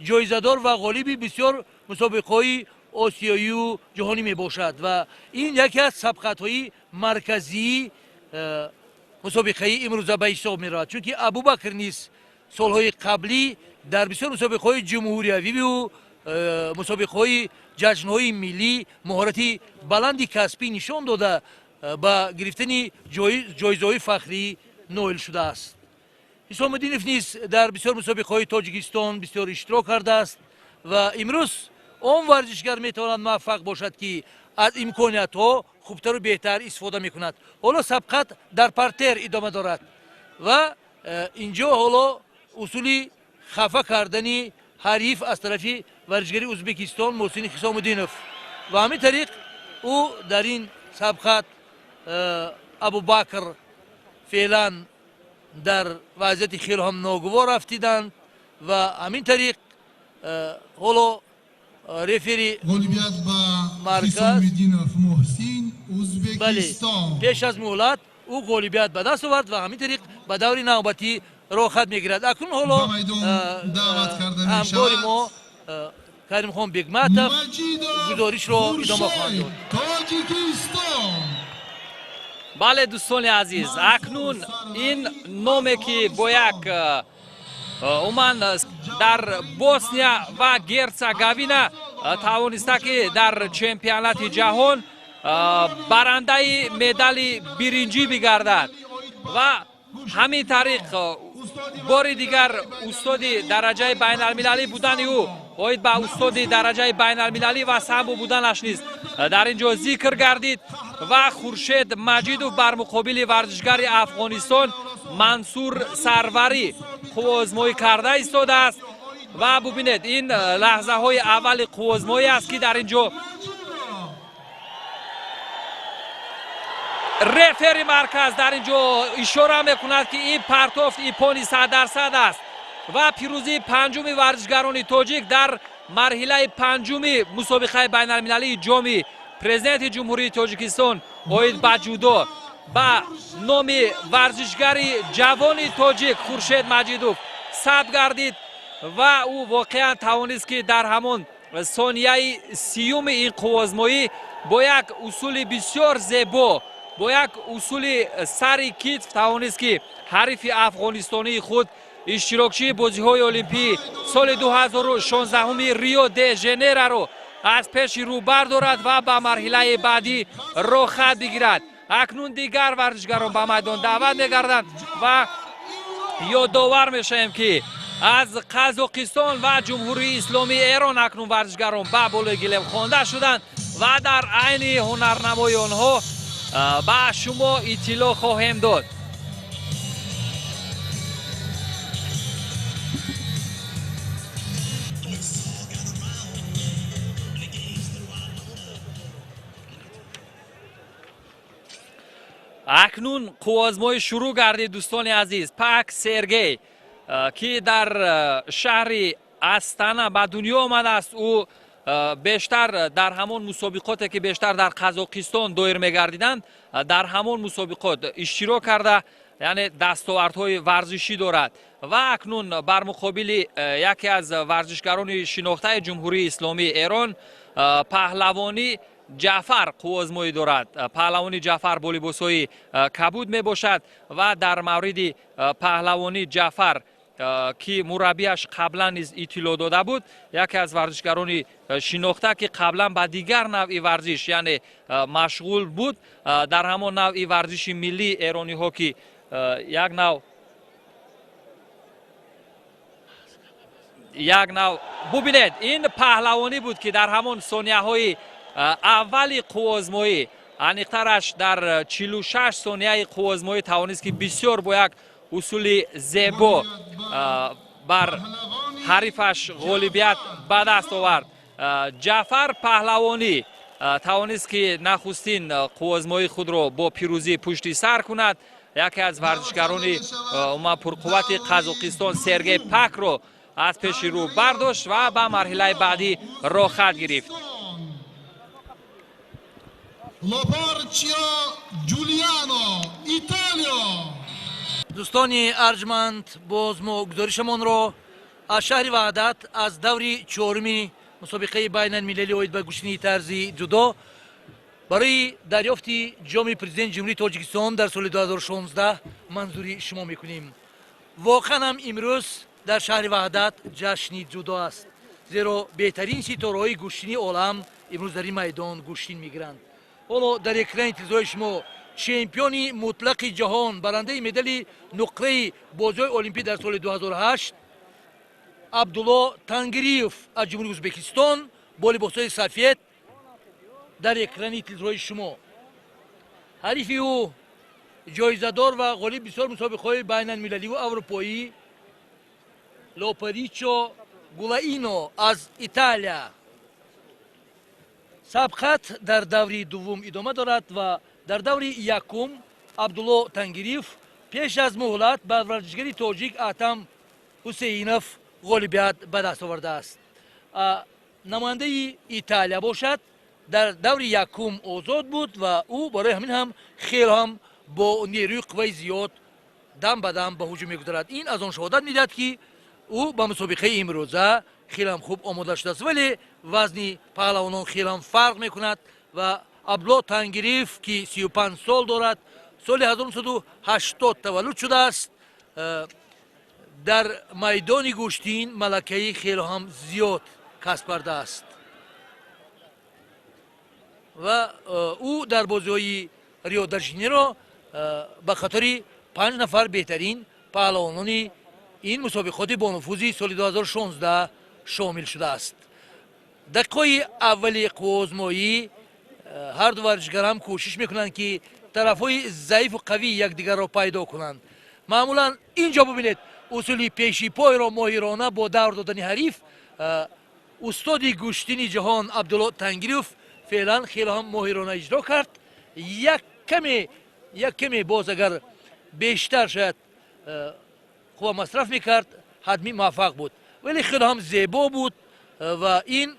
ҷоизадор ва ғолиби бисёр мусобиқаҳои осиёию ҷаҳонӣ мебошад. Ва ин яке аз сабқатҳои марказии мусобиқаи имрӯза ба ҳисоб меравад, чунки Абубакр низ солҳои қаблӣ дар бисёр мусобиқаҳои ҷумҳуриявиву мусобиқаҳои ҷашнҳои миллӣ маҳорати баланди касбӣ нишон дода, ба гирифтани ҷоизаҳои фахрӣ ноил шудааст. Ҳисомуддинов низ дар бисёр мусобиқаҳои Тоҷикистон бисёр иштирок кардааст ва имрӯз он варзишгар метавонад муваффақ бошад, ки аз имкониятҳо хубтару беҳтар истифода мекунад. Ҳоло сабқат дар партер идома дорад ва инҷо ҳоло усули хафа кардани ҳариф аз тарафи варзишгари Узбекистон Муҳсини Ҳисомуддинов, ва ҳамин тариқ ӯ дар ин сабқат Абубакр феълан дар вазъияти хеле ҳам ногувор афтиданд ва ҳамин тариқ ҳоло рефери Ғолибият ба марказ Ҳисомиддинов Муҳсин, бале, Узбекистон. Пеш аз муҳлат ӯ ғолибият ба даст овард ва ҳамин тариқ ба даври навбатӣ роҳхат мегирад. Акнун ҳоло Ба майдон даъват карда ҳамкори мешавад. мо Каримхон Бегматов Маҷидов гузоришро идома хоҳанд Хуршед, дод. Тоҷикистон. Бале, дӯстони азиз, акнун ин номе ки бо як умуман дар Босния ва Герцеговина тавониста, ки дар чемпионати ҷаҳон барандаи медали биринҷӣ бигардад ва ҳамин тариқ бори дигар устоди дараҷаи байналмилалӣ будани ӯ, оид ба устоди дараҷаи байналмилалӣ ва самбо буданаш низ дар ин ҷо зикр гардид. Ва Хуршед Маҷидов бар муқобили варзишгари Афғонистон Мансур Сарварӣ қувваозмоӣ карда истодааст. Ва бубинед, ин лаҳзаҳои аввали қувваозмоӣ аст, ки дар ин ҷо рефери марказ дар ин ҷо ишора мекунад, ки ин партофт иппони 100% аст ва пирӯзии панҷуми варзишгарони тоҷик дар марҳилаи панҷуми мусобиқаи байналмилалии Ҷоми Президенти Ҷумҳурии Тоҷикистон оид ба ҷудо ба номи варзишгари ҷавони тоҷик Хуршед Маҷидов сабт гардид. Ва ӯ воқеан тавонист, ки дар ҳамон сонияи 30-уми ин қувваозмоӣ бо як усули бисёр зебо, бо як усули сари китф тавонист, ки ҳарифи афғонистонии худ, иштирокчии бозиҳои олимпии соли 2016 Рио де Женераро аз пеши рӯ бардорад ва ба марҳилаи баъдӣ роҳхат бигирад. Акнун дигар варзишгарон ба майдон даъват мегарданд ва ёдовар мешавем, ки аз Қазоқистон ва Ҷумҳурии Исломии Эрон акнун варзишгарон ба болои гилем хонда шуданд ва дар айни ҳунарнамои онҳо ба шумо иттилоъ хоҳем дод. Акнун қувваозмоӣ шурӯъ гардид, дӯстони азиз. Пак Сергей, ки дар шаҳри Астана ба дунё омадааст. Ӯ бештар дар ҳамон мусобиқоте ки бештар дар Қазоқистон доир мегардиданд, дар ҳамон мусобиқот иштирок карда, яъне дастовардҳои варзишӣ дорад ва акнун бар муқобили яке аз варзишгарони шинохтаи Ҷумҳурии Исломии Эрон Паҳлавонӣ Ҷаъфар қувваозмоӣ дорад. Паҳлавони Ҷаъфар бо либосҳои кабуд мебошад ва дар мавриди Паҳлавони Ҷаъфар, ки мураббиаш қаблан низ иттилоъ дода буд, яке аз варзишгарони шинохта, ки қаблан ба дигар навъи варзиш, яъне машғул буд, дар ҳамон навъи варзиши миллии эрониҳо, ки як нав бубинед, ин паҳлавонӣ буд, ки дар ҳамон сонияҳои аввали қувваозмоӣ, аниқтараш дар 46 сонияи қувваозмоӣ, тавонист, ки бисёр бо як усули зебо бар ҳарифаш ғолибият ба даст овард. Ҷаъфар Паҳлавонӣ тавонист, ки нахустин қувваозмоии худро бо пирӯзӣ пушти сар кунад. Яке аз варзишгарони умуман пурқуввати Қазоқистон Сергей Пакро аз пеши рӯ бардошт ва ба марҳилаи баъдӣ роҳхат гирифт. Лопарчио Ҷулиано, Италио. Дӯстони арҷманд, боз мо гузоришамонро аз шаҳри Ваҳдат, аз даври чоруми мусобиқаи байналмилалӣ оид ба гӯштини тарзи ҷудо барои дарёфти ҷоми Президенти Ҷумҳурии Тоҷикистон дар соли 2016 манзури шумо мекунем. Воқеан ҳам имрӯз дар шаҳри Ваҳдат ҷашни ҷудо аст, зеро беҳтарин ситораҳои гӯштини олам имрӯз дар ин майдон гӯштин мегиранд. Ҳоло дар экрани телевизории шумо чемпиони мутлақи ҷаҳон, барандаи медали нуқраи бозиҳои Олимпӣ дар соли 2008 Абдулло Тангириев аз Ҷумҳурии Ӯзбекистон бо либосҳои сафед дар экрани телевизорҳои шумо. Ҳарифи ӯ ҷоизадор ва ғолиб бисёр мусобиқаҳои байналмилаливу аврупоӣ Лоперичо Гулаино аз Италия. Сабқат дар даври дуввум идома дорад ва дар даври якум Абдулло Тангириев пеш аз муҳлат ба варзишгари тоҷик Атам Ҳусейнов ғолибият ба даст овардааст. Намояндаи Италия бошад, дар даври якум озод буд ва ӯ барои ҳамин ҳам хеле ҳам бо нерӯи қувваи зиёд дам ба дам ба ҳуҷум мегузарад. Ин аз он шаҳодат медиҳад, ки ӯ ба мусобиқаи имрӯза хеле ҳам хуб омода шудааст, вале вазни паҳлавонон хеле ҳам фарқ мекунад ва Абдулло Тангириев, ки 35 сол дорад, соли 1980 таваллуд шудааст, дар майдони гӯштин малакаи хеле ҳам зиёд касб кардааст ва ӯ дар бозиҳои Рио де Жанейро ба қатори панҷ нафар беҳтарин паҳлавонони ин мусобиқоти бонуфузи соли 2016 шомил шудааст. Дақиқаҳои аввали қувваозмоӣ ҳарду варзишгарам кӯшиш мекунанд, ки тарафҳои заифу қавии якдигарро пайдо кунанд. Маъмулан ин ҷо бубинед, усули пеши пойро моҳирона бо давр додани ҳариф устоди гӯштини ҷаҳон Абдулло Тангириев феълан хеле ҳам моҳирона иҷро кард. Як каме боз агар бештар шояд қувва масраф мекард, ҳатмӣ муваффақ буд, вале хеле ҳам зебо буд ва ин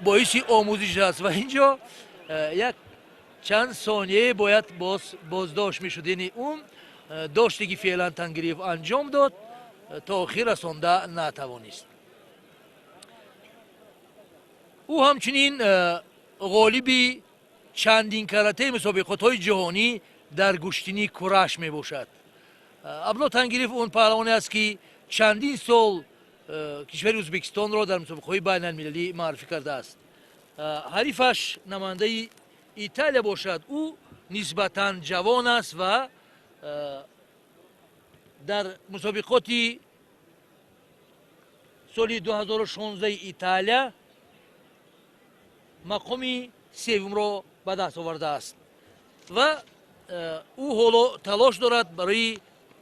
боиси омӯзиш аст. Ва ин ҷо як чанд сонияе бояд боз боздошт мешуд, яъне он доште, ки феълан Тангириев анҷом дод, то охир расонда натавонист. Ӯ ҳамчунин ғолиби чандин каратаи мусобиқотҳои ҷаҳонӣ дар гӯштини кураш мебошад. Абдулло Тангириев он паҳлавоне аст, ки чандин сол кишвари Ӯзбекистонро дар мусобиқаҳои байналмилалӣ муаррифӣ кардааст. Ҳарифаш намояндаи Италия бошад, ӯ нисбатан ҷавон аст ва дар мусобиқоти соли 2016 Италия мақоми севумро ба даст овардааст ва ӯ ҳоло талош дорад барои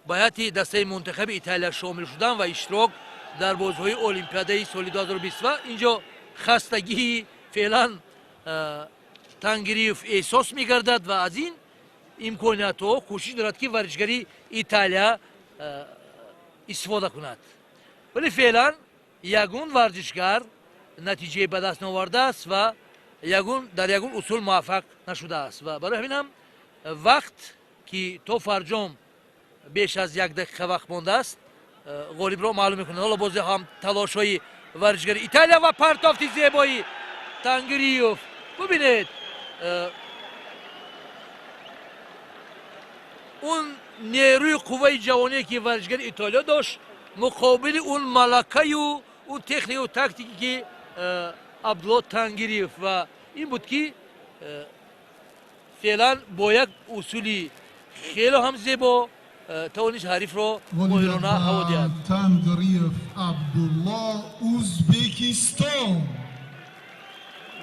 ба ҳайати дастаи мунтахаби Италия шомил шудан ва иштирок дар бозиҳои Олимпиадаи соли 2020. Ва инҷо хастагии феълан Тангириев эҳсос мегардад ва аз ин имкониятҳо кӯшиш дорад, ки варзишгари Италия истифода кунад, вале феълан Ягон варзишгар натиҷае ба даст наовардааст ва ягон дар ягон усул муваффақ нашудааст ва барои ҳамин ҳам вақт ки то фарҷом беш аз як дақиқа вақт мондааст, ғолибро маълум мекунад. Ҳоло бозе ҳам талошҳои варзишгари Италия ва партофти зебои Тангриев. Бубинед, он нерӯи қувваи ҷавоние ки варзишгари Итолиё дошт, муқобили он малакаю он техникаю тактике ки Абдулло Тангириев, ва ин буд ки феълан бо як усули хело ҳам зебо тавонист ҳарифро моҳирона ҳаво диҳад. Тангриев Абдулло, Узбекистон.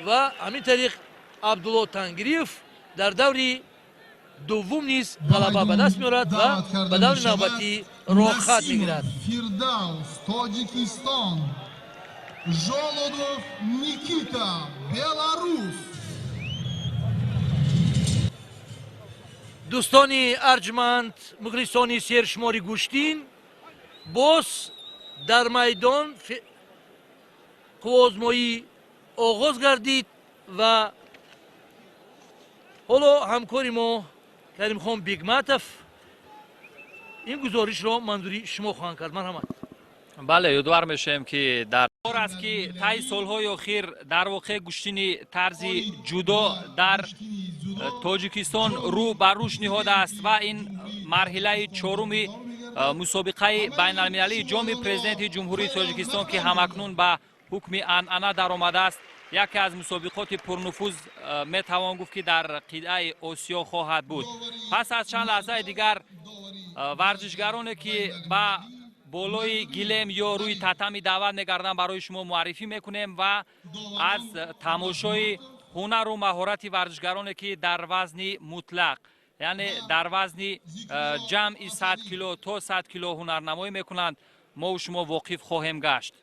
Ва ҳамин тариқ Абдулло Тангириев дар даври дуввум низ ғалаба ба даст меорад ва ба даври навбатӣ роҳхат мегирад. Фирдавс, Тоҷикистон. Жолодов Никита, Беларус. Дӯстони арҷманд, мухлисони сершумори гӯштин, боз дар майдон қувваозмоӣ оғоз гардид ва ҳоло ҳамкори мо Каримхон Бигматов ин гузоришро манзури шумо хоҳанд кард. Марҳамат. Бале, ёдовар мешавем, ки дар бор аст ки таи солҳои охир дар воқеъ гӯштини тарзи ҷудо дар Тоҷикистон рӯ ба рушд ниҳодааст ва ин марҳилаи чоруми мусобиқаи байналмилалии Ҷоми Президенти Ҷумҳурии Тоҷикистон, ки ҳамакнун ба ҳукми анъана даромадааст, яке аз мусобиқоти пурнуфуз метавон гуфт, ки дар қитъаи Осиё хоҳад буд. Пас аз чанд лаҳзаи дигар варзишгароне ки ба болои гилем ё рӯи татами даъват мегарданд, барои шумо муаррифӣ мекунем ва аз тамошои ҳунару маҳорати варзишгароне ки дар вазни мутлақ, яъне дар вазни ҷамъи 100 кило то 100 кило ҳунарнамоӣ мекунанд, мову шумо воқиф хоҳем гашт.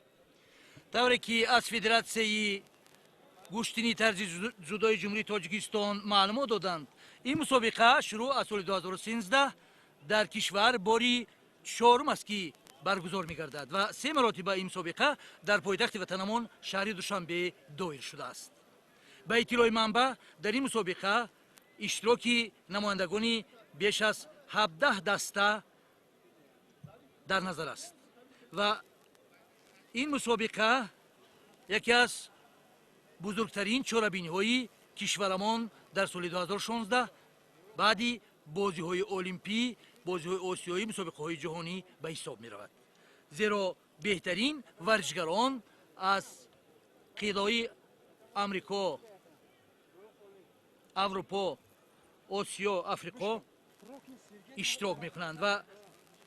Тавре ки аз Федератсияи гӯштини тарзи ҷудои Ҷумҳурии Тоҷикистон маълумот доданд, ин мусобиқа шурӯъ аз соли 2013 дар кишвар бори чорум аст ки баргузор мегардад ва се маротиба ин мусобиқа дар пойтахти ватанамон шаҳри Душанбе доир шудааст. Ба иттилои манбаъ, дар ин мусобиқа иштироки намояндагони беш аз 17 даста дар назар аст ва ин мусобиқа яке аз бузургтарин чорабиниҳои кишварамон дар соли 2016 баъди бозиҳои олимпӣ, бозиҳои осиёӣ, мусобиқаҳои ҷаҳонӣ ба ҳисоб меравад, зеро беҳтарин варзишгарон аз қитъаи Амрико, Аврупо, Осиё, Африқо иштирок мекунанд. Ва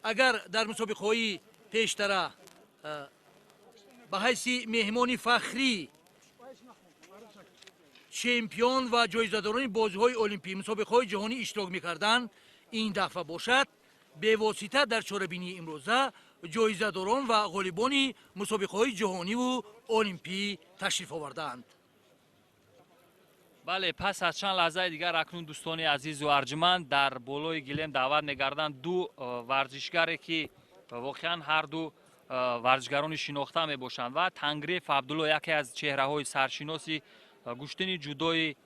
агар дар мусобиқаҳои пештара ба ҳайси меҳмони фахрӣ чемпион ва ҷоизадорони бозиҳои олимпӣ, мусобиқаҳои ҷаҳонӣ иштирок мекарданд, ин дафъа бошад бевосита дар чорабинии имрӯза ҷоизадорон ва ғолибони мусобиқаҳои ҷаҳониву олимпӣ ташриф овардаанд. Бале, пас аз чанд лаҳзаи дигар акнун, дӯстони азизу арҷманд, дар болои гилем даъват мегарданд ду варзишгаре ки воқеан ҳар ду варзишгарони шинохта мебошанд ва Тангриев Абдулло яке аз чеҳраҳои саршиноси гӯштини ҷудои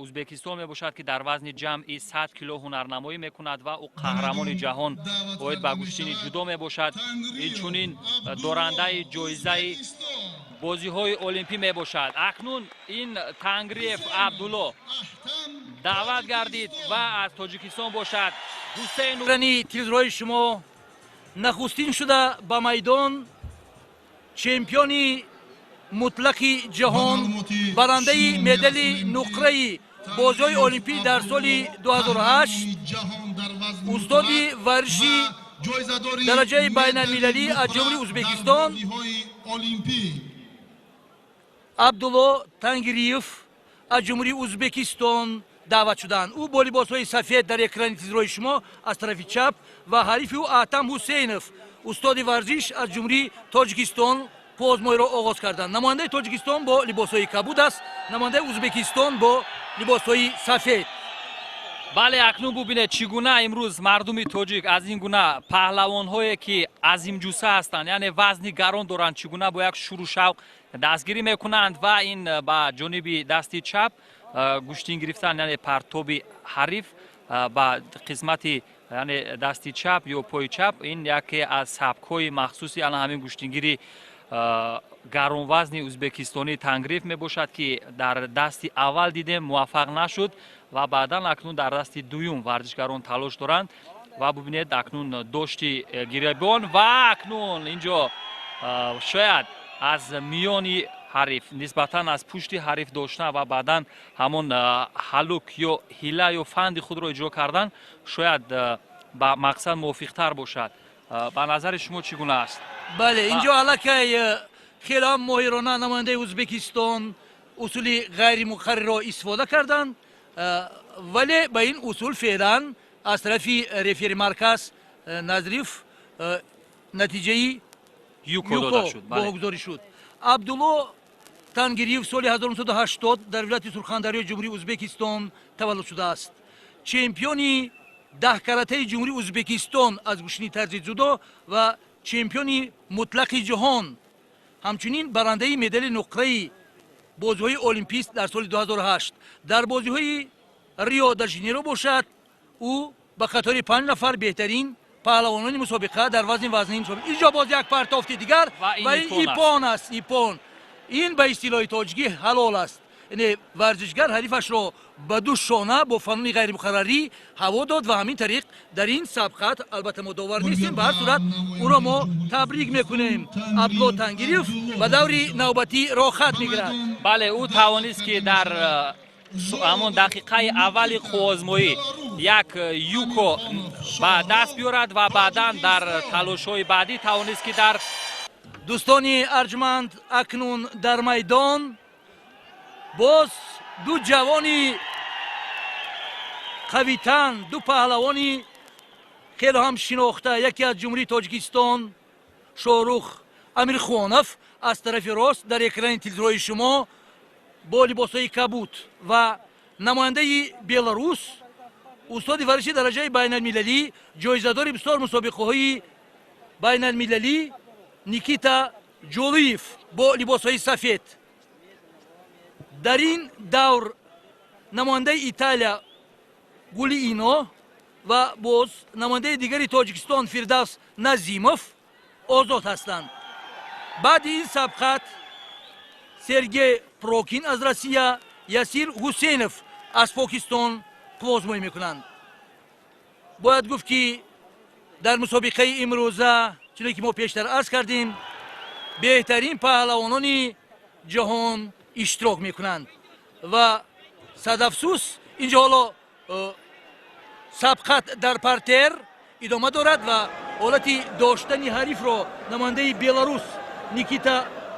Узбекистон мебошад, ки дар вазни ҷамъи 100 кило ҳунарнамоӣ мекунад ва ӯ қаҳрамони ҷаҳон оид ба гӯштини ҷудо мебошад, инчунин дорандаи ҷоизаи бозиҳои олимпӣ мебошад. Акнун ин Тангриев Абдулло даъват гардид ва аз Тоҷикистон бошад Ҳусейн. Телевизорҳои шумо нахустин шуда ба майдон чемпиони мутлақи ҷаҳон, барандаи медали нуқраи бозиҳои олимпӣ дар соли 2008, устоди варзиши дараҷаи байналмилалӣ аз Ҷумҳурии Узбекистон Абдулло Тангириев аз Ҷумҳурии Узбекистон даъват шуданд. Ӯ бо либосҳои сафед дар экрани телевизорҳои шумо аз тарафи чап ва ҳарифи ӯ Атам Ҳусейнов, устоди варзиш аз Ҷумҳурии Тоҷикистон, қувваозмоиро оғоз карданд. Намояндаи Тоҷикистон бо либосҳои кабуд аст, намояндаи Узбекистон бо либосҳои сафед. Бале, акнун бубинед, чӣ гуна имрӯз мардуми тоҷик аз ин гуна паҳлавонҳое, ки азимҷусса ҳастанд, яъне вазни гарон доранд, чӣ гуна бо як шуру шавқ дастгирӣ мекунанд. Ва ин ба ҷониби дасти чап гӯштин гирифтан, яъне партоби ҳариф ба қисмати, яъне дасти чап ё пои чап, ин яке аз сабкҳои махсуси ана ҳамин гӯштингири гаронвазни ӯзбекистонӣ Тангриев мебошад, ки дар дасти аввал дидем, муваффақ нашуд ва баъдан акнун дар дасти дуюм варзишгарон талош доранд. Ва бубинед, акнун дошти гиребон ва акнун инҷо шояд аз миёни ҳариф, нисбатан аз пушти ҳариф доштан ва баъдан ҳамон ҳалук ё ҳила ё фанди худро иҷро кардан шояд ба мақсад мувофиқтар бошад. Ба назари шумо чӣ гуна аст? Бале, инҷо аллакай хеле ҳам моҳирона намояндаи Ӯзбекистон усули ғайримуқаррарро истифода карданд, вале ба ин усул феълан аз тарафи рефери марказ Назриев натиҷаи юко дода шуд. Баҳогузорӣ шуд. Абдулло Тангириев соли 1980 дар вилояти Сурхандарёи Ҷумҳурии Ӯзбекистон таваллуд шудааст. Чемпиони даҳкаратаи Ҷумҳурии Ӯзбекистон аз гӯштини тарзи ҷудо ва чемпиони мутлақи ҷаҳон, ҳамчунин барандаи медали нуқраи бозиҳои олимпист дар соли 2008. Дар бозиҳои Рио де Жанейро бошад, ӯ ба қатори 5 нафар беҳтарин паҳлавонони мусобиқа дар вазни вазнин. Инҷо боз як партофти дигар ва ин иппон аст. Иппон ин ба истилоҳи тоҷикӣ ҳалол аст, яъне варзишгар ҳарифашро ба ду шона бо фануни ғайримуқаррарӣ ҳаво дод ва ҳамин тариқ дар ин сабқат, албатта мо довар нестем, ба ҳар сурат ӯро мо табрик мекунем. Абдулло Тангириев ба даври навбатӣ роҳхат мегирад. Бале, ӯ тавонист, ки дар ҳамон дақиқаи аввали қувваозмоӣ як юко ба даст биёрад ва баъдан дар талошҳои баъдӣ тавонист, ки дар Дӯстони арҷманд, акнун дар майдон боз ду ҷавони қавитан, ду паҳлавони хеле ҳам шинохта, яке аз Ҷумҳурии Тоҷикистон Шоҳрух Амирхонов аз тарафи рост дар экрани телевизорҳои шумо бо либосҳои кабуд ва намояндаи Беларус, устоди варзиши дараҷаи байналмилалӣ, ҷоизадори бисёр мусобиқаҳои байналмилалӣ Никита Ҷолиев бо либосҳои сафед. Дар ин давр намояндаи Италия Гули Ино ва боз намояндаи дигари Тоҷикистон Фирдавс Назимов озод ҳастанд. Баъди ин сабқат Сергей Прокин аз Россия, Ясир Ҳусейнов аз Покистон қувваозмоӣ мекунанд. Бояд гуфт, ки дар мусобиқаи имрӯза, чуне ки мо пештар арз кардем, беҳтарин паҳлавонони ҷаҳон иштирок мекунанд ва садафсӯс, инҷо ҳоло сабқат дар партер идома дорад ва ҳолати доштани ҳарифро намояндаи Беларус Никита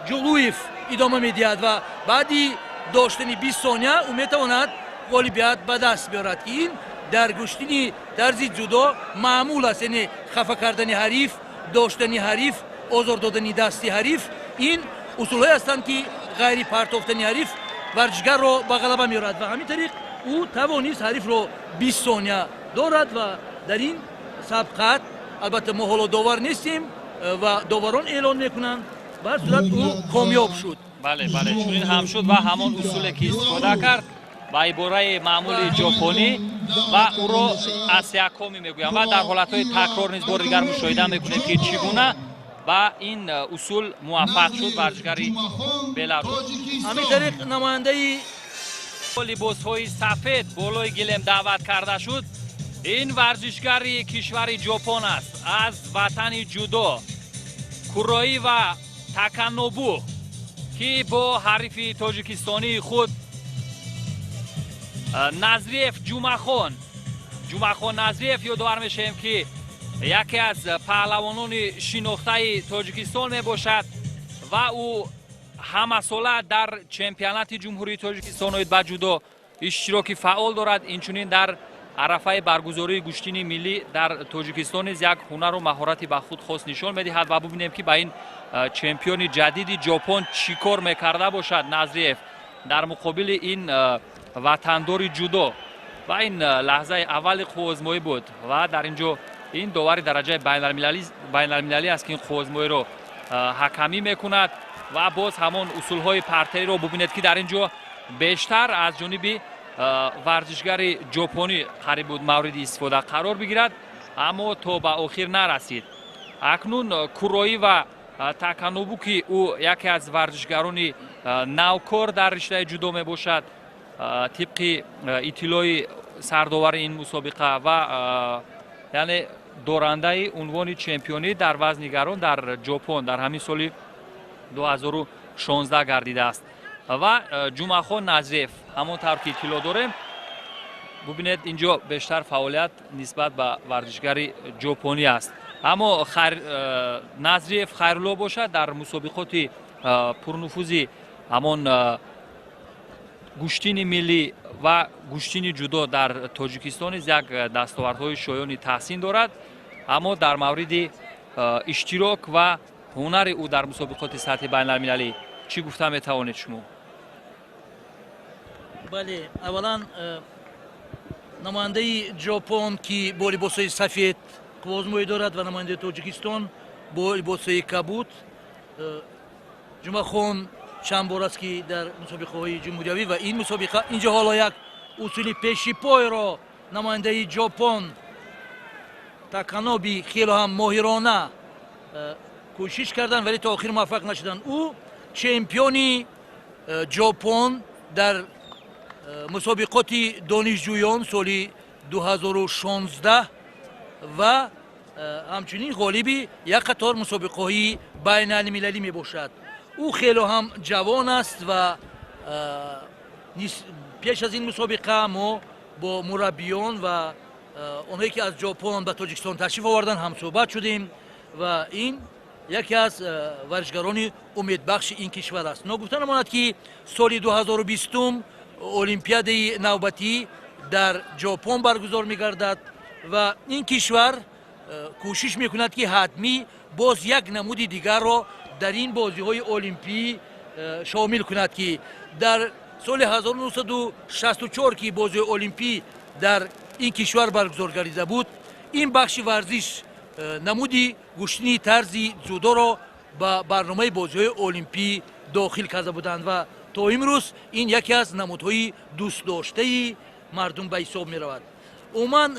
Ҷулуев идома медиҳад ва баъди доштани 20 сония ӯ метавонад ғолибият ба даст биёрад, ки ин дар гӯштини тарзи ҷудо маъмул аст, яъне хафа кардани ҳариф, доштани ҳариф, озор додани дасти ҳариф, ин усулҳое ҳастанд, ки ғайри партофтани ҳариф варзишгарро ба ғалаба меорад. Ва ҳамин тариқ ӯ тавонист ҳарифро 20 сония дорад ва дар ин сабқат, албатта мо ҳоло довар нестем ва доварон эълон мекунанд, ба ҳар сурат ӯ комёб шуд. Бале, чунин ҳам шуд ва ҳамон усуле ки истифода кард, ба ибораи маъмули ҷопонӣ ва ӯро асиакоми мегӯям. Ва дар ҳолатҳои такрор низ бори дигар мушоҳида мекунем, ки чӣ гуна ба ин усул муваффақ шуд варзишгари Беларус. Ҳамин тариқ намояндаи Либосҳои сафед болои гилем даъват карда шуд. Ин варзишгари кишвари Ҷопон аст, аз ватани ҷудо Куроива Таканобу, ки бо ҳарифи тоҷикистонии худ Назриев Ҷумахон, Ҷумахон Назриев. Ёдовар мешавем, ки яке аз паҳлавонони шинохтаи Тоҷикистон мебошад ва ӯ ҳамасола дар чемпионати Ҷумҳурии Тоҷикистон оид ба ҷудо иштироки фаъол дорад. Инчунин дар арафаи баргузории гӯштини миллӣ дар Тоҷикистон низ як ҳунару маҳорати ба худ хос нишон медиҳад. Ва бубинем, ки ба ин чемпиони ҷадиди Ҷопон чӣ кор мекарда бошад Назриев дар муқобили ин ватандори ҷудо. Ва ин лаҳзаи аввали қувваозмоӣ буд ва дар ин ҷо ин довари дараҷаи байналмилалӣ аст, ки ин қувваозмоиро ҳакамӣ мекунад. Ва боз ҳамон усулҳои партериро бубинед, ки дар ин ҷо бештар аз ҷониби варзишгари ҷопонӣ қариб буд мавриди истифода қарор бигирад, аммо то ба охир нарасид. Акнун Куроӣ ва Таканобу, ки ӯ яке аз варзишгарони навкор дар риштаи ҷудо мебошад, тибқи иттилои сардовари ин мусобиқа ва яъне дорандаи унвони чемпионӣ дар вазни гарон дар Ҷопон дар ҳамин соли 2016 гардидааст, ва Ҷумъахон Назриев, ҳамон тавр ки иттилоъ дорем, бубинед, ин ҷо бештар фаъолият нисбат ба варзишгари ҷопонӣ аст. Аммо Назриев Хайрулло бошад, дар мусобиқоти пурнуфузи ҳамон гӯштини миллӣ ва гӯштини ҷудо дар Тоҷикистон низ як дастовардҳои шоёни таҳсин дорад. Аммо дар мавриди иштирок ва ҳунари ӯ дар мусобиқоти сатҳи байналмилалӣ чӣ гуфта метавонед шумо? Бале, аввалан намояндаи Ҷопон, ки бо либосҳои сафед қувваозмоӣ дорад, ва намояндаи Тоҷикистон бо либосҳои кабуд. Ҷумъахон чанд бор аст, ки дар мусобиқаҳои ҷумҳуриявӣ ва ин мусобиқа инҷо ҳоло як усули пешипойро намояндаи Ҷопон Таканоби хело ҳам моҳирона кӯшиш карданд, вале то охир муваффақ нашуданд. Ӯ чемпиони Ҷопон дар мусобиқоти донишҷӯён соли 2016 ва ҳамчунин ғолиби як қатор мусобиқаҳои байналмилалӣ мебошад. Ӯ хело ҳам ҷавон аст ва пеш аз ин мусобиқа мо бо мураббиён ва онҳое, ки аз Ҷопон ба Тоҷикистон ташриф оварданд, ҳамсӯҳбат шудем ва ин яке аз варзишгарони умедбахши ин кишвар аст. Ногуфта намонад, ки соли 2020 олимпиадаи навбатӣ дар Ҷопон баргузор мегардад ва ин кишвар кӯшиш мекунад, ки ҳатмӣ боз як намуди дигарро дар ин бозиҳои олимпӣ шомил кунад, ки дар соли 1964, ки бозиҳои олимпӣ дар ин кишвар баргузор гардида буд, ин бахши варзиш, намуди гӯштини тарзи дзюдоро ба барномаи бозиҳои олимпӣ дохил карда буданд ва то имрӯз ин яке аз намудҳои дӯстдоштаи мардум ба ҳисоб меравад. Умуман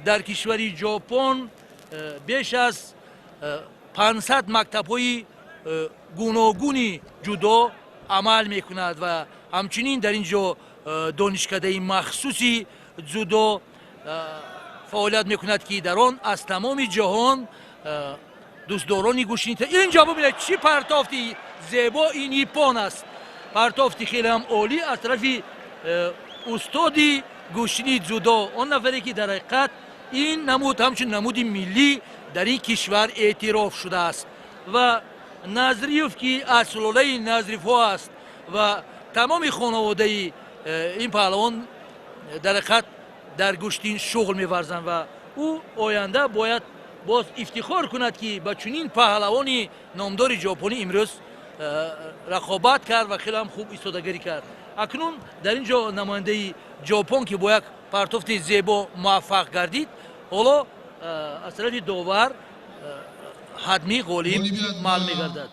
дар кишвари Ҷопон беш аз 500 мактабҳои гуногуни ҷудо амал мекунад ва ҳамчунин дар ин ҷо донишкадаи махсуси дзюдо фаъолият мекунад, ки дар он аз тамоми ҷаҳон дӯстдорони гӯштини. Инҷо бубинед, чӣ партофти зебо! Ин иппон аст, партофти хеле ҳам олӣ аз тарафи устоди гӯштини дзюдо, он нафаре, ки дар ҳақиқат ин намуд ҳамчун намуди миллӣ дар ин кишвар эътироф шудааст. Ва Назриев, ки аз сулолаи Назриевҳо аст ва тамоми хонаводаи ин паҳлавон дар ҳақиқат дар гӯштин шуғл меварзанд ва ӯ оянда бояд боз ифтихор кунад, ки ба чунин паҳлавони номдори ҷопонӣ имрӯз рақобат кард ва хеле ҳам хуб истодагарӣ кард. Акнун дар ин ҷо намояндаи Ҷопон, ки бо як партофти зебо муваффақ гардид, ҳоло аз тарафи довар ҳатмӣ ғолиб маълум мегардад.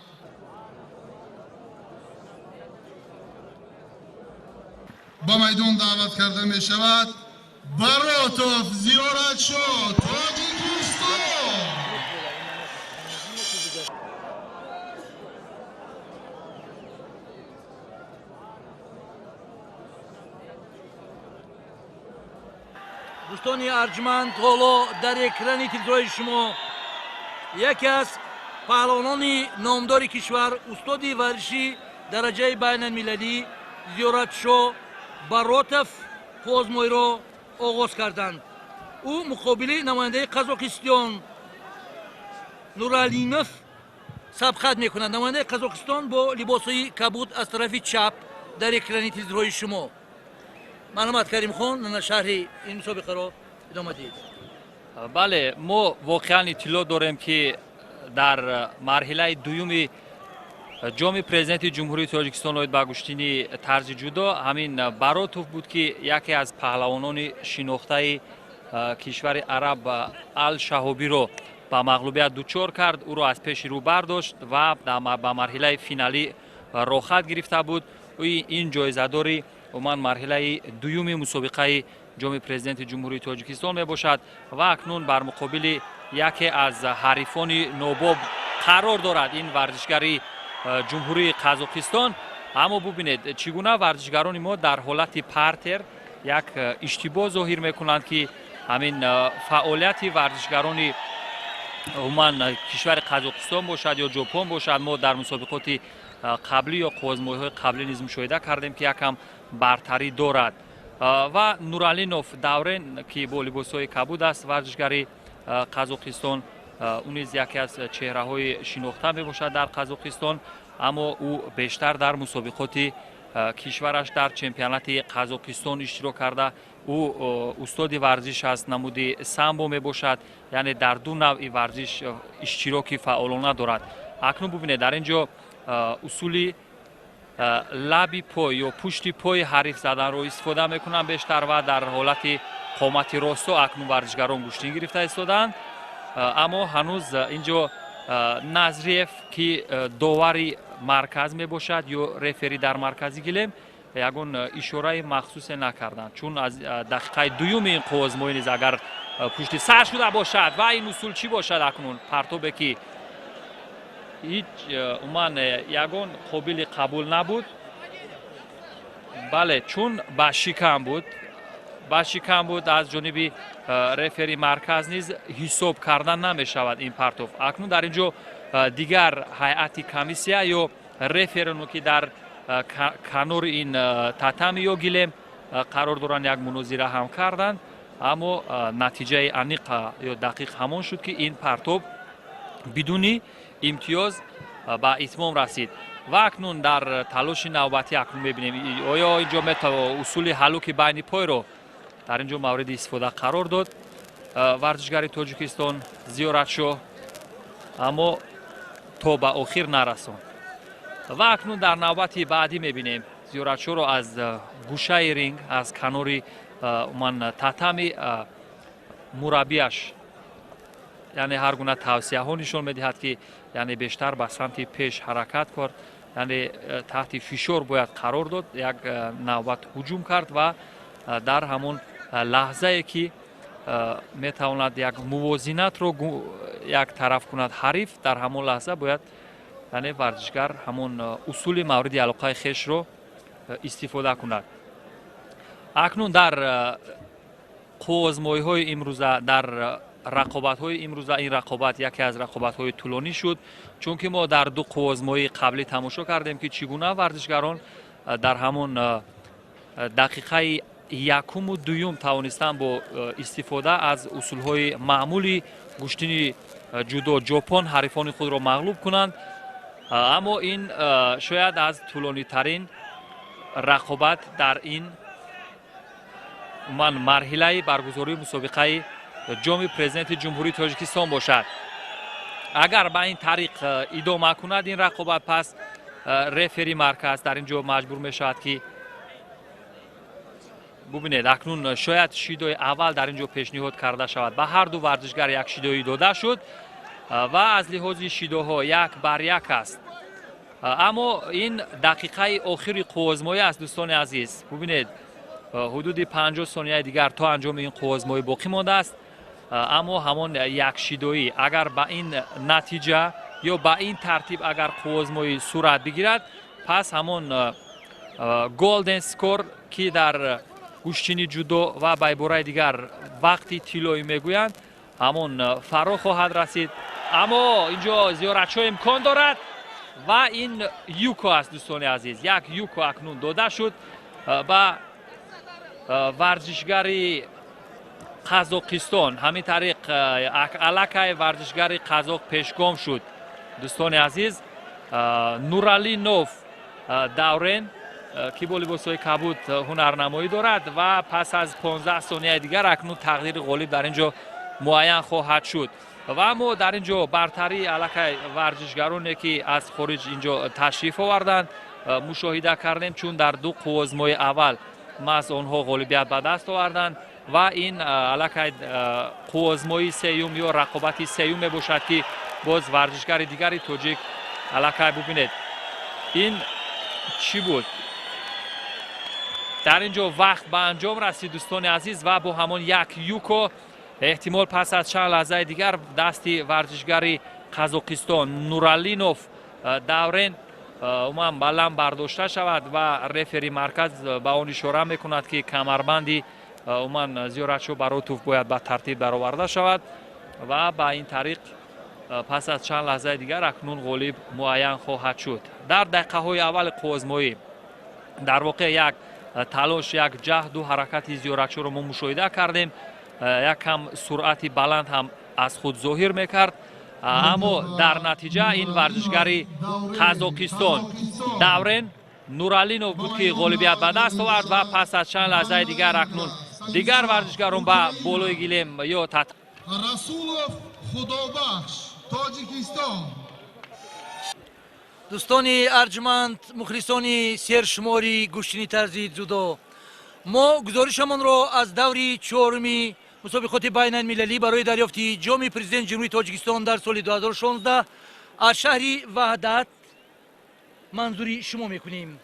Ба майдон даъват карда мешавад Баротов Зиёратшо, Тоҷикистон. Дӯстони арҷманд, ҳоло дар экрани телевизорҳои шумо яке аз паҳлавонони номдори кишвар, устоди варзиши дараҷаи байналмилалӣ Зиёратшо Баротов қувваозмоиро оғоз карданд. Ӯ муқобили намояндаи Қазоқистон Нуралинов сабқат мекунад. Намояндаи Қазоқистон бо либосҳои кабуд аз тарафи чап дар экрани телевизорҳои шумо. Марҳамат, Каримхон, нана шарҳи ин мусобиқаро идома диҳед. Бале, мо воқеан иттилоъ дорем, ки дар марҳилаи дуюми ҷоми президенти Ҷумҳурии Тоҷикистон оид ба гӯштини тарзи ҷудо ҳамин Баротов буд, ки яке аз паҳлавонони шинохтаи кишвари араб Ал Шаҳобиро ба мағлубият дучор кард, ӯро аз пеши рӯ бардошт ва ба марҳилаи финалӣ роҳхат гирифта буд. Ин ҷоизадори умуман марҳилаи дуюми мусобиқаи ҷоми президенти Ҷумҳурии Тоҷикистон мебошад ва акнун бар муқобили яке аз ҳарифони нобоб қарор дорад ин варзишгари Ҷумҳурии Қазоқистон. Аммо бубинед, чӣ гуна варзишгарони мо дар ҳолати партер як иштибоҳ зоҳир мекунанд, ки ҳамин фаъолияти варзишгарони умуман кишвари Қазоқистон бошад ё Ҷопон бошад, мо дар мусобиқоти қаблӣ ё қуввозмоиҳои қаблӣ низ мушоҳида кардем, ки якам бартарӣ дорад. Ва Нуралинов Даврен, ки бо либосҳои кабуд аст, варзишгари Қазоқистон, ӯ низ яке аз чеҳраҳои шинохта мебошад дар Қазоқистон, аммо ӯ бештар дар мусобиқоти кишвараш дар чемпионати Қазоқистон иштирок карда. Ӯ устоди варзиш аст, намуди самбо мебошад, яъне дар ду навъи варзиш иштироки фаъолона дорад. Акнун бубинед, дар ин ҷо усули лаби пой ё пушти пои ҳариф заданро истифода мекунанд бештар ва дар ҳолати қомати росто акнун варзишгарон гӯштин гирифта истодаанд. Аммо ҳанӯз ин ҷо Назриев, ки довари марказ мебошад ё рефери дар маркази гилем, ягон ишораи махсусе накарданд, чун аз дақиқаи дуюми ин қуввозмоӣ низ агар пушти сар шуда бошад ва ин усул чӣ бошад, акнун партобе ки ҳеҷ умуман ягон қобили қабул набуд. Бале, чун ба шикам буд, ба шикам буд, аз ҷониби рефери марказ низ ҳисоб кардан намешавад ин партов. Акнун дар ин ҷо дигар ҳайати комиссия ё рефероно, ки дар канори ин татами ё гилем қарор доранд, як мунозира ҳам карданд, аммо натиҷаи аниқ ё дақиқ ҳамон шуд, ки ин партоб бидуни имтиёз ба итмом расид. Ва акнун дар талоши навбатӣ акнун мебинем, оё ин ҷо усули ҳалуки байни пойро дар ин ҷо мавриди истифода қарор дод варзишгари Тоҷикистон Зиёратшоҳ, аммо то ба охир нарасонд. Ва акнун дар навбати баъдӣ мебинем Зиёратшоҳро аз гӯшаи ринг, аз канори умуман татами мураббияш, яъне ҳар гуна тавсияҳо нишон медиҳад, ки яъне бештар ба самти пеш ҳаракат кард, яъне таҳти фишор бояд қарор дод, як навбат ҳуҷум кард ва дар ҳамон лаҳзае ки метавонад як мувозинатро як тараф кунад ҳариф, дар ҳамон лаҳза бояд яъне варзишгар ҳамон усули мавриди алоқаи хешро истифода кунад. Акнун дар қуввозмоиҳои имрӯза, дар рақобатҳои имрӯза, ин рақобат яке аз рақобатҳои тӯлонӣ шуд, чунки мо дар ду қуввозмоии қаблӣ тамошо кардем, ки чӣ гуна варзишгарон дар ҳамон дақиқаи якуму дуюм тавонистанд бо истифода аз усулҳои маъмули гӯштини ҷудо ҷопон ҳарифони худро мағлуб кунанд. Аммо ин шояд аз тӯлонитарин рақобат дар ин умуман марҳилаи баргузории мусобиқаи ҷоми президенти Ҷумҳурии Тоҷикистон бошад. Агар ба ин тариқ идома кунад ин рақобат, пас рефери марказ дар ин ҷо маҷбур мешавад, ки бубинед, акнун шояд шидои аввал дар ин ҷо пешниҳод карда шавад. Ба ҳар ду варзишгар як шидоӣ дода шуд ва аз лиҳози шидоҳо 1-1 аст. Аммо ин дақиқаи охири қуввозмоӣ аст, дӯстони азиз. Бубинед, ҳудуди 50 сонияи дигар то анҷоми ин қуввозмоӣ боқӣ мондааст, аммо ҳамон як шидоӣ агар ба ин натиҷа ё ба ин тартиб агар қуввозмоӣ сурат бигирад, пас ҳамон golden score, ки дар гӯштини ҷудо ва ба ибораи дигар вақти тиллоӣ мегӯянд, ҳамон фаро хоҳад расид. Аммо ин ҷо Зиёратшоҳ имкон дорад ва ин юко аст, дӯстони азиз. Як юко акнун дода шуд ба варзишгари Қазоқистон. Ҳамин тариқ аллакай варзишгари қазоқ пешгом шуд, дӯстони азиз. Нуралинов Даврен, ки бо либосҳои кабуд ҳунарнамоӣ дорад ва пас аз 15 сонияи дигар акнун тақдири ғолиб дар ин ҷо муайян хоҳад шуд. Ва аммо дар ин ҷо бартарии аллакай варзишгароне, ки аз хориҷ ин ҷо ташриф оварданд, мушоҳида кардем, чун дар ду қуввозмои аввал маҳз онҳо ғолибият ба даст оварданд. Ва ин аллакай қуввозмои сеюм ё рақобати сеюм мебошад, ки боз варзишгари дигари тоҷик аллакай, бубинед, ин чӣ буд? Дар ин ҷо вақт ба анҷом расид, дӯстони азиз, ва бо ҳамон як юко эҳтимол пас аз чанд лаҳзаи дигар дасти варзишгари Қазоқистон Нуралинов Даврен умуман баланд бардошта шавад ва рефери марказ ба он ишора мекунад, ки камарбанди умуман Зиёратшо Баротов бояд ба тартиб дароварда шавад. Ва ба ин тариқ пас аз чанд лаҳзаи дигар акнун ғолиб муайян хоҳад шуд. Дар дақиқаҳои аввали қуввозмоӣ дар воқеъ як талош, як ҷаҳду ҳаракати Зиёратшоро мо мушоҳида кардем, як кам суръати баланд ҳам аз худ зоҳир мекард, аммо дар натиҷа ин варзишгари Қазоқистон Даврен Нуралинов буд, ки ғолибият ба даст овард. Ва пас аз чанд лаҳзаи дигар акнун дигар варзишгарон ба болои гилем ё Расулов Худобахш, Тоҷикистон. Дӯстони арҷманд, мухлисони сершумори гӯштини тарзи дзюдо, мо гузоришамонро аз даври чоруми мусобиқоти байналмилалӣ барои дарёфти ҷоми президенти Ҷумҳурии Тоҷикистон дар соли 2016 аз шаҳри Ваҳдат манзури шумо мекунем.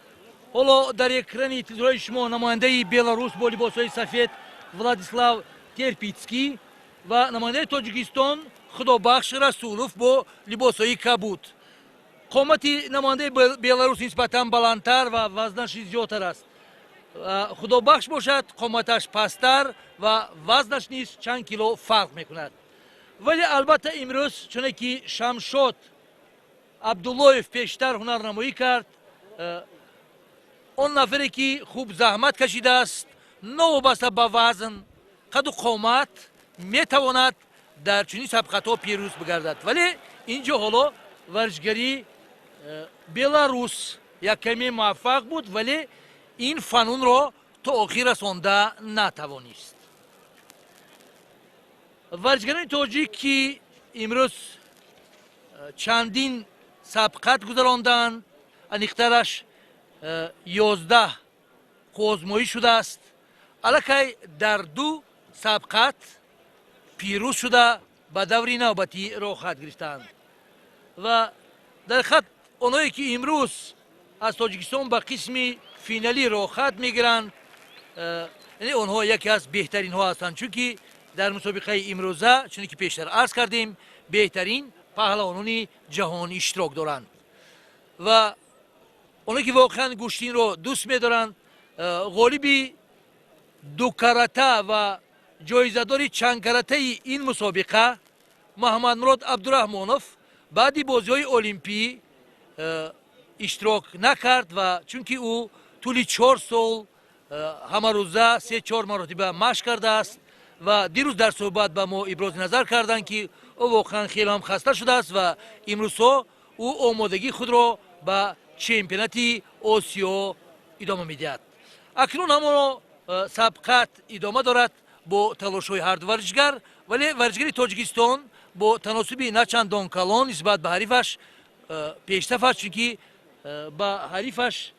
Ҳоло дар экрани телевизорҳои шумо намояндаи Беларус бо либосҳои сафед Владислав Терпитский ва намояндаи Тоҷикистон Худобахш Расулов бо либосҳои кабуд. Қомати намояндаи Беларус нисбатан баландтар ва вазнаш зиёдтар аст. Худобахш бошад, қоматаш пасттар ва вазнаш низ чанд кило фарқ мекунад. Вале албатта имрӯз, чуне ки Шамшод Абдуллоев пештар ҳунарнамоӣ кард, он нафаре ки хуб заҳмат кашидааст, новобаста ба вазн, қаду қомат, метавонад дар чунин сабқатҳо пирӯз бигардад. Вале ин ҷо ҳоло варзишгари Беларус як каме муваффақ буд, вале ин фанунро то охир расонда натавонист. Варзишгарони тоҷик, ки имрӯз чандин сабқат гузаронданд, аниқтараш 11 қуввозмоӣ шудааст, аллакай дар ду сабқат пирӯз шуда, ба даври навбатӣ роҳхат гирифтанд. Ва дар хат онҳое ки имрӯз аз Тоҷикистон ба қисми финалӣ роҳхат мегиранд, яъне онҳо яке аз беҳтаринҳо ҳастанд, чунки дар мусобиқаи имрӯза, чуне ки пештар арз кардем, беҳтарин паҳлавонони ҷаҳон иштирок доранд. Ва оне ки воқеан гӯштинро дӯст медоранд, ғолиби дукарата ва ҷоизадори чандкаратаи ин мусобиқа Муҳаммадмурод Абдураҳмонов баъди бозиҳои олимпӣ иштирок накард, ва чунки ӯ тӯли 4 сол ҳамарӯза се-чор маротиба машқ кардааст. Ва дирӯз дар суҳбат ба мо ибрози назар карданд, ки ӯ воқеан хеле ҳам хаста шудааст ва имрӯзҳо ӯ омодагии худро ба чемпионати Осиё идома медиҳад. Акнун ҳамоно сабқат идома дорад бо талошҳои ҳарду варзишгар, вале варзишгари Тоҷикистон бо таносуби начандон калон нисбат ба ҳарифаш пештаф аст, чунки ба ҳарифаш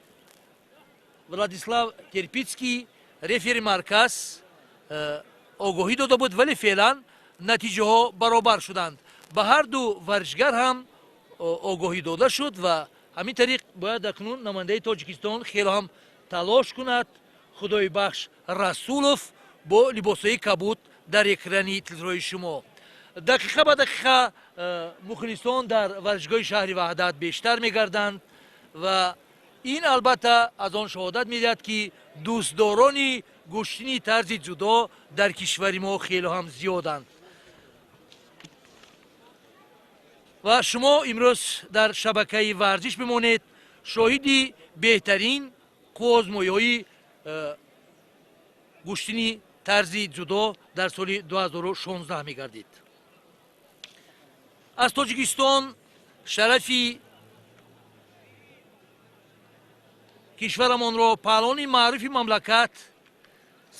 Владислав Терпитский рефери марказ огоҳӣ дода буд, вале феълан натиҷаҳо баробар шуданд. Ба ҳарду варзишгар ҳам огоҳӣ дода шуд ва ҳамин тариқ бояд акнун намояндаи Тоҷикистон хеле ҳам талош кунад. Худоибахш Расулов бо либосҳои кабуд дар экрани телевизорҳои шумо. Дақиқа ба дақиқа мухлисон дар варзишгоҳи шаҳри Ваҳдат бештар мегарданд ва ин албатта аз он шаҳодат медиҳад, ки дӯстдорони гӯштини тарзи ҷудо дар кишвари мо хеле ҳам зиёданд. Ва шумо имрӯз дар шабакаи варзиш бимонед, шоҳиди беҳтарин қуввозмоиҳои гӯштини тарзи ҷудо дар соли 2016 мегардид. Аз Тоҷикистон шарафи кишварамонро паҳлавони маъруфи мамлакат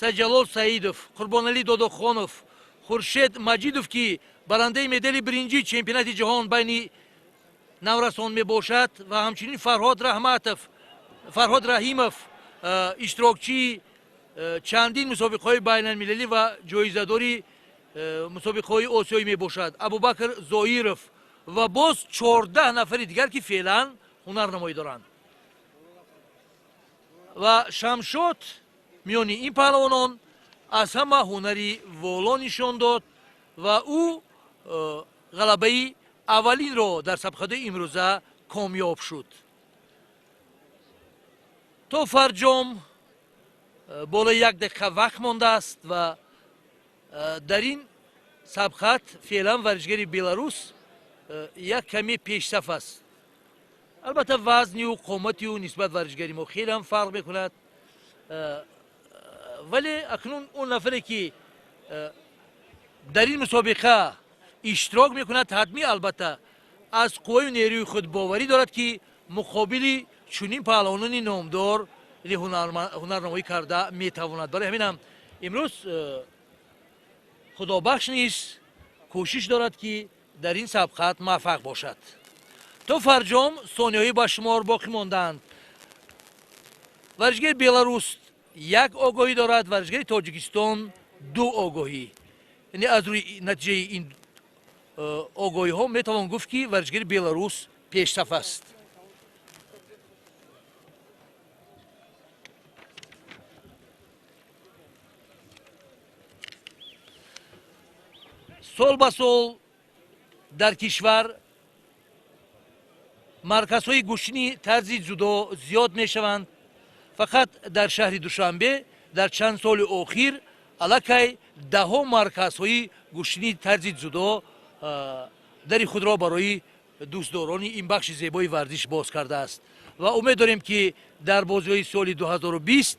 Сайҷалол Саидов, Қурбоналӣ Додохонов, Хуршед Маҷидов, ки Барандаи медали биринҷии чемпионати ҷаҳон байни наврасон мебошад ва ҳамчунин Фарҳод Раҳматов, Фарҳод Раҳимов, иштирокчии чандин мусобиқаҳои байналмилалӣ ва ҷоизадори мусобиқаҳои осиёӣ мебошад, Абубакр Зоиров ва боз 14 нафари дигар, ки феълан ҳунарнамоӣ доранд. Ва Шамшод миёни ин паҳлавонон аз ҳама ҳунари воло нишон дод ва ӯ ғалабаи аввалинро дар сабқатҳои имрӯза комёб шуд. То фарҷом болои як дақиқа вақт мондааст ва дар ин сабқат феълан варзишгари Беларус як каме пешсаф аст. Албатта, вазнию қоматию нисбат варзишгари мо хеле ҳам фарқ мекунад, вале акнун он нафаре, ки дар ин мусобиқа иштирок мекунад, ҳатмӣ, албатта, аз қувваю нерӯи худ боварӣ дорад, ки муқобили чунин паҳлавонони номдор ҳунарнамоӣ карда метавонад. Барои ҳамин ҳам имрӯз Худобахш низ кӯшиш дорад, ки дар ин сабқат муваффақ бошад. То фарҷом сониҳои ба шумор боқӣ мондаанд. Варзишгари Беларус як огоҳӣ дорад, варзишгари Тоҷикистон ду огоҳӣ. Яъне аз рӯи натиҷаи ин огоҳиҳо метавон гуфт, ки варзишгари Беларус пешсаф аст. Сол ба сол дар кишвар марказҳои гӯштини тарзи ҷудо зиёд мешаванд. Фақат дар шаҳри Душанбе дар чанд соли охир аллакай даҳҳо марказҳои гӯштини тарзи ҷудо дари худро барои дӯстдорони ин бахши зебои варзиш боз кардааст ва умед дорем, ки дар бозиҳои соли 2020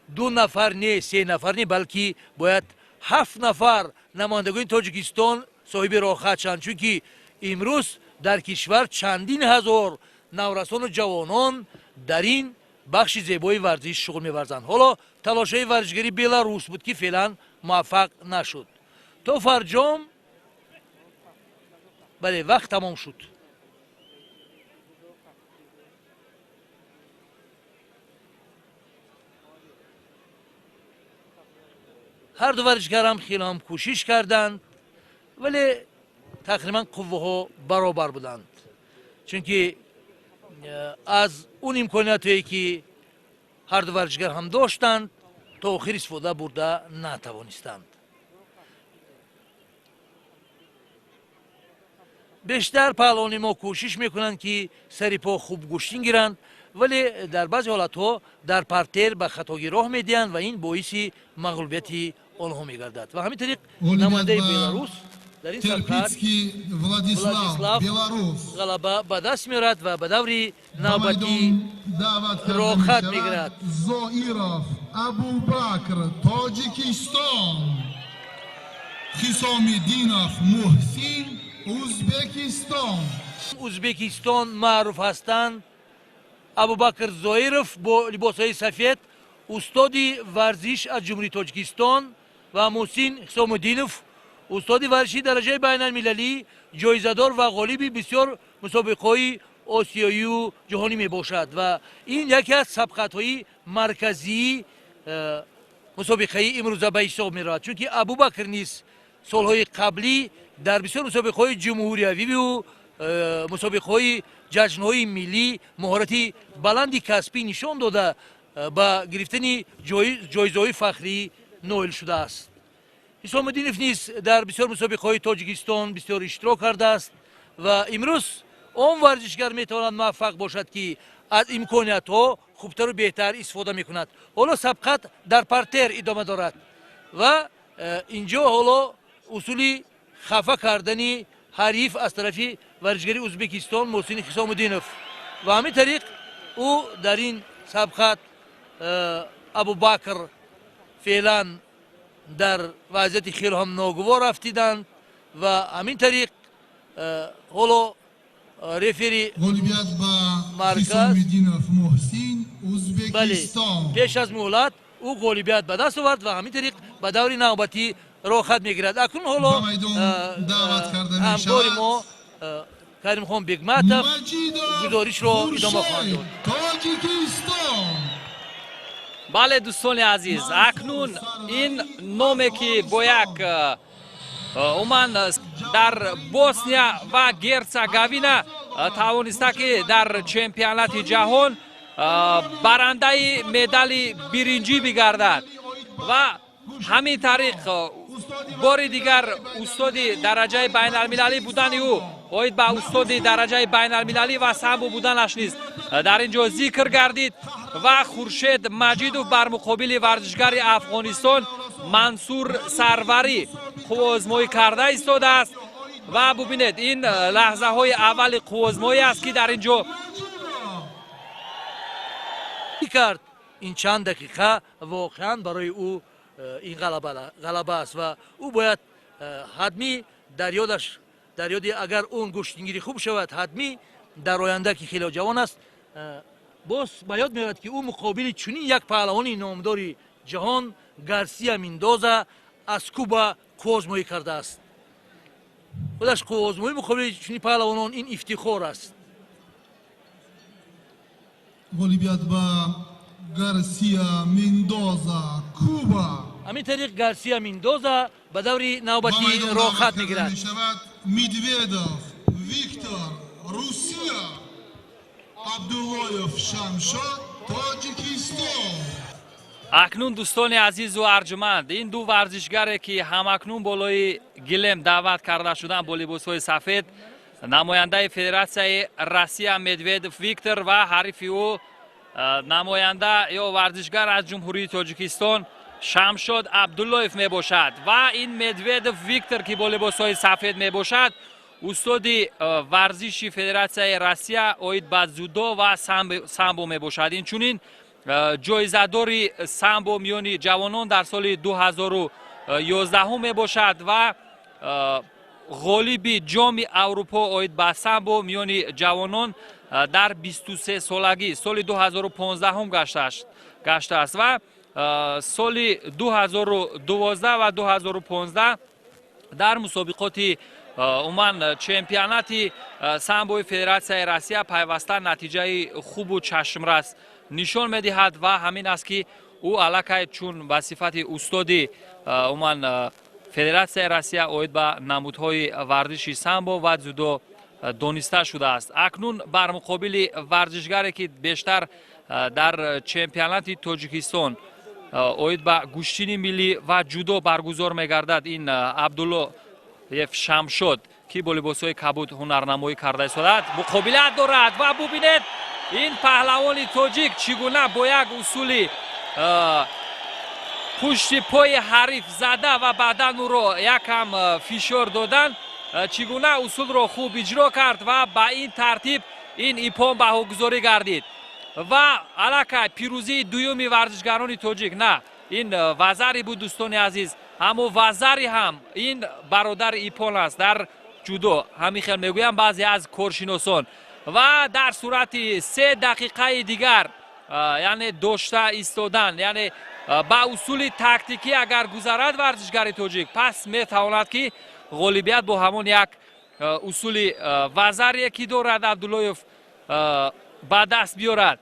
ду нафар не, се нафар не, балки бояд ҳафт нафар намояндагони Тоҷикистон соҳиби роҳхат шаванд, чунки имрӯз дар кишвар чандин ҳазор наврасону ҷавонон дар ин бахши зебои варзиш шуғл меварзанд. Ҳоло талошҳои варзишгари Беларус буд, ки феълан муваффақ нашуд. То фарҷом, бале, вақт тамом шуд. Ҳар ду варзишгарам хеле ҳам кӯшиш карданд, вале тақрибан қувваҳо баробар буданд, чунки аз он имкониятҳое, ки ҳар ду варзишгар ҳам доштанд, то охир истифода бурда натавонистанд. Бештар паҳлавони мо кӯшиш мекунанд, ки сари по хуб гӯштин гиранд, вале дар баъзе ҳолатҳо дар партер ба хатогӣ роҳ медиҳанд ва ин боиси мағлубияти онҳо мегардад. Ва ҳамин тариқ намояндаи Беларус дар ин сабқат Владислав ғалаба ба даст меорад ва ба даври навбатӣ роҳхат мегирад. Зоиров Абубакр, Тоҷикистон, Хисомиддинов Муҳсин, Узбекистон. Узбекистон маъруф ҳастанд. Абубакр Зоиров бо либосҳои сафед, устоди варзиш аз Ҷумҳурии Тоҷикистон, ва Муҳсин Ҳисомуддинов, устоди варзиши дараҷаи байналмилалӣ, ҷоизадор ва ғолиби бисёр мусобиқаҳои осиёию ҷаҳонӣ мебошад ва ин яке аз сабқатҳои марказии мусобиқаи имрӯза ба ҳисоб меравад, чунки Абубакр низ солҳои қаблӣ дар бисёр мусобиқаҳои ҷумҳуриявиву мусобиқаҳои ҷашнҳои миллӣ маҳорати баланди касбӣ нишон дода, ба гирифтани ҷоизаҳои фахрӣ ноил шудааст. Ҳисомуддинов низ дар бисёр мусобиқаҳои Тоҷикистон бисёр иштирок кардааст ва имрӯз он варзишгар метавонад муваффақ бошад, ки аз имкониятҳо хубтару беҳтар истифода мекунад. Ҳоло сабқат дар партер идома дорад ва инҷо ҳоло усули хафа кардани ҳариф аз тарафи варзишгари Узбекистон Муҳсини Ҳисомуддинов ва ҳамин тариқ ӯ дар ин сабқат Абубакр феълан дар вазъияти хеле ҳам ногувор афтиданд ва ҳамин тариқ ҳоло рефери Ғолибият ба марказ Ҳисомиддинов Муҳсин, бале, Узбекистон. Пеш аз муҳлат ӯ ғолибият ба даст овард ва ҳамин тариқ ба даври навбатӣ роҳхат мегирад. Акнун ҳоло Ба майдон даъват карда ҳамкори мешавад. мо Каримхон Бегматов Маҷидов гузоришро идома хоҳанд дод. Тоҷикистон. Бале, дӯстони азиз, акнун ин номе, ки бо як умуман дар Босния ва Герцеговина тавониста, ки дар чемпионати ҷаҳон барандаи медали биринҷӣ бигардад ва ҳамин тариқ бори дигар устоди дараҷаи байналмилалӣ будани ӯ, оид ба устоди дараҷаи байналмилалӣ ва самбо буданаш низ дар ин ҷо зикр гардид. Ва Хуршед Маҷидов бар муқобили варзишгари Афғонистон Мансур Сарварӣ қувваозмоӣ карда истодааст. Ва бубинед, ин лаҳзаҳои аввали қувваозмоӣ аст, ки дар ин ҷо кард. Ин чанд дақиқа воқеан барои ӯ ин ғалаба аст ва ӯ бояд ҳатмӣ дар ёдаш, дар ёди, агар он гӯштингирӣ хуб шавад, ҳатмӣ дар оянда, ки хеле ҷавон аст, боз ба ёд меояд, ки ӯ муқобили чунин як паҳлавони номдори ҷаҳон, Гарсия Мендоза аз Куба, қувваозмоӣ кардааст. Худаш қувваозмоӣ муқобили чунин паҳлавонон ин ифтихор аст. Ғолибият ба Гарсия Мендоза, Куба. Ҳамин тариқ Гарсия Мендоза ба даври навбатӣ Ба майдон роҳхат даъват карда мегирад. мешавад Медведов Виктор, Русия. Абдуллоев Шамшод, Тоҷикистон. Акнун, дӯстони азизу арҷуманд, ин ду варзишгаре, ки ҳамакнун болои гилем даъват карда шуданд бо либосҳои сафед, намояндаи Федератсияи Россия Медведов Виктор ва ҳарифи ӯ намоянда ё варзишгар аз Ҷумҳурии Тоҷикистон Шамшод Абдуллоев мебошад. Ва ин Медведов Виктор, ки бо либосҳои сафед мебошад, устоди варзиши Федератсияи Россия оид ба дзюдо ва самбо мебошад. Инчунин ҷоизадори самбо миёни ҷавонон дар соли 2011 мебошад ва ғолиби Ҷоми Аврупо оид ба самбо миёни ҷавонон дар 23 солагӣ соли 2015 гаштааст ва соли 2012 ва 2015 дар мусобиқоти, умуман, чемпионати самбои Федератсияи Россия пайваста натиҷаи хубу чашмрас нишон медиҳад. Ва ҳамин аст, ки ӯ аллакай чун ба сифати устоди, умуман, Федератсияи Россия оид ба намудҳои варзиши самбо ва дзюдо дониста шудааст. Акнун бар муқобили варзишгаре, ки бештар дар чемпионати Тоҷикистон оид ба гӯштини миллӣ ва ҷудо баргузор мегардад, ин Абдуллоев Шамшод, ки бо либосҳои кабуд ҳунарнамоӣ карда истодааст, муқобилат дорад. Ва бубинед, ин паҳлавони тоҷик чӣ гуна бо як усули пушти пои ҳариф зада ва баъдан ӯро якам фишор додан, чӣ гуна усулро хуб иҷро кард ва ба ин тартиб ин иппон баҳогузорӣ гардид ва аллакай пирӯзии дуюми варзишгарони тоҷик. На, ин вазари буд, дӯстони азиз, аммо вазари ҳам ин бародари иппон аст дар ҷудо, ҳамин хел мегӯям баъзе аз коршиносон. Ва дар сурати 3 дақиқаи дигар, яъне дошта истодан, яъне ба усули тактикӣ агар гузарад варзишгари тоҷик, пас метавонад, ки ғолибият бо ҳамон як усули вазарие, ки дорад Абдуллоев, ба даст биёрад.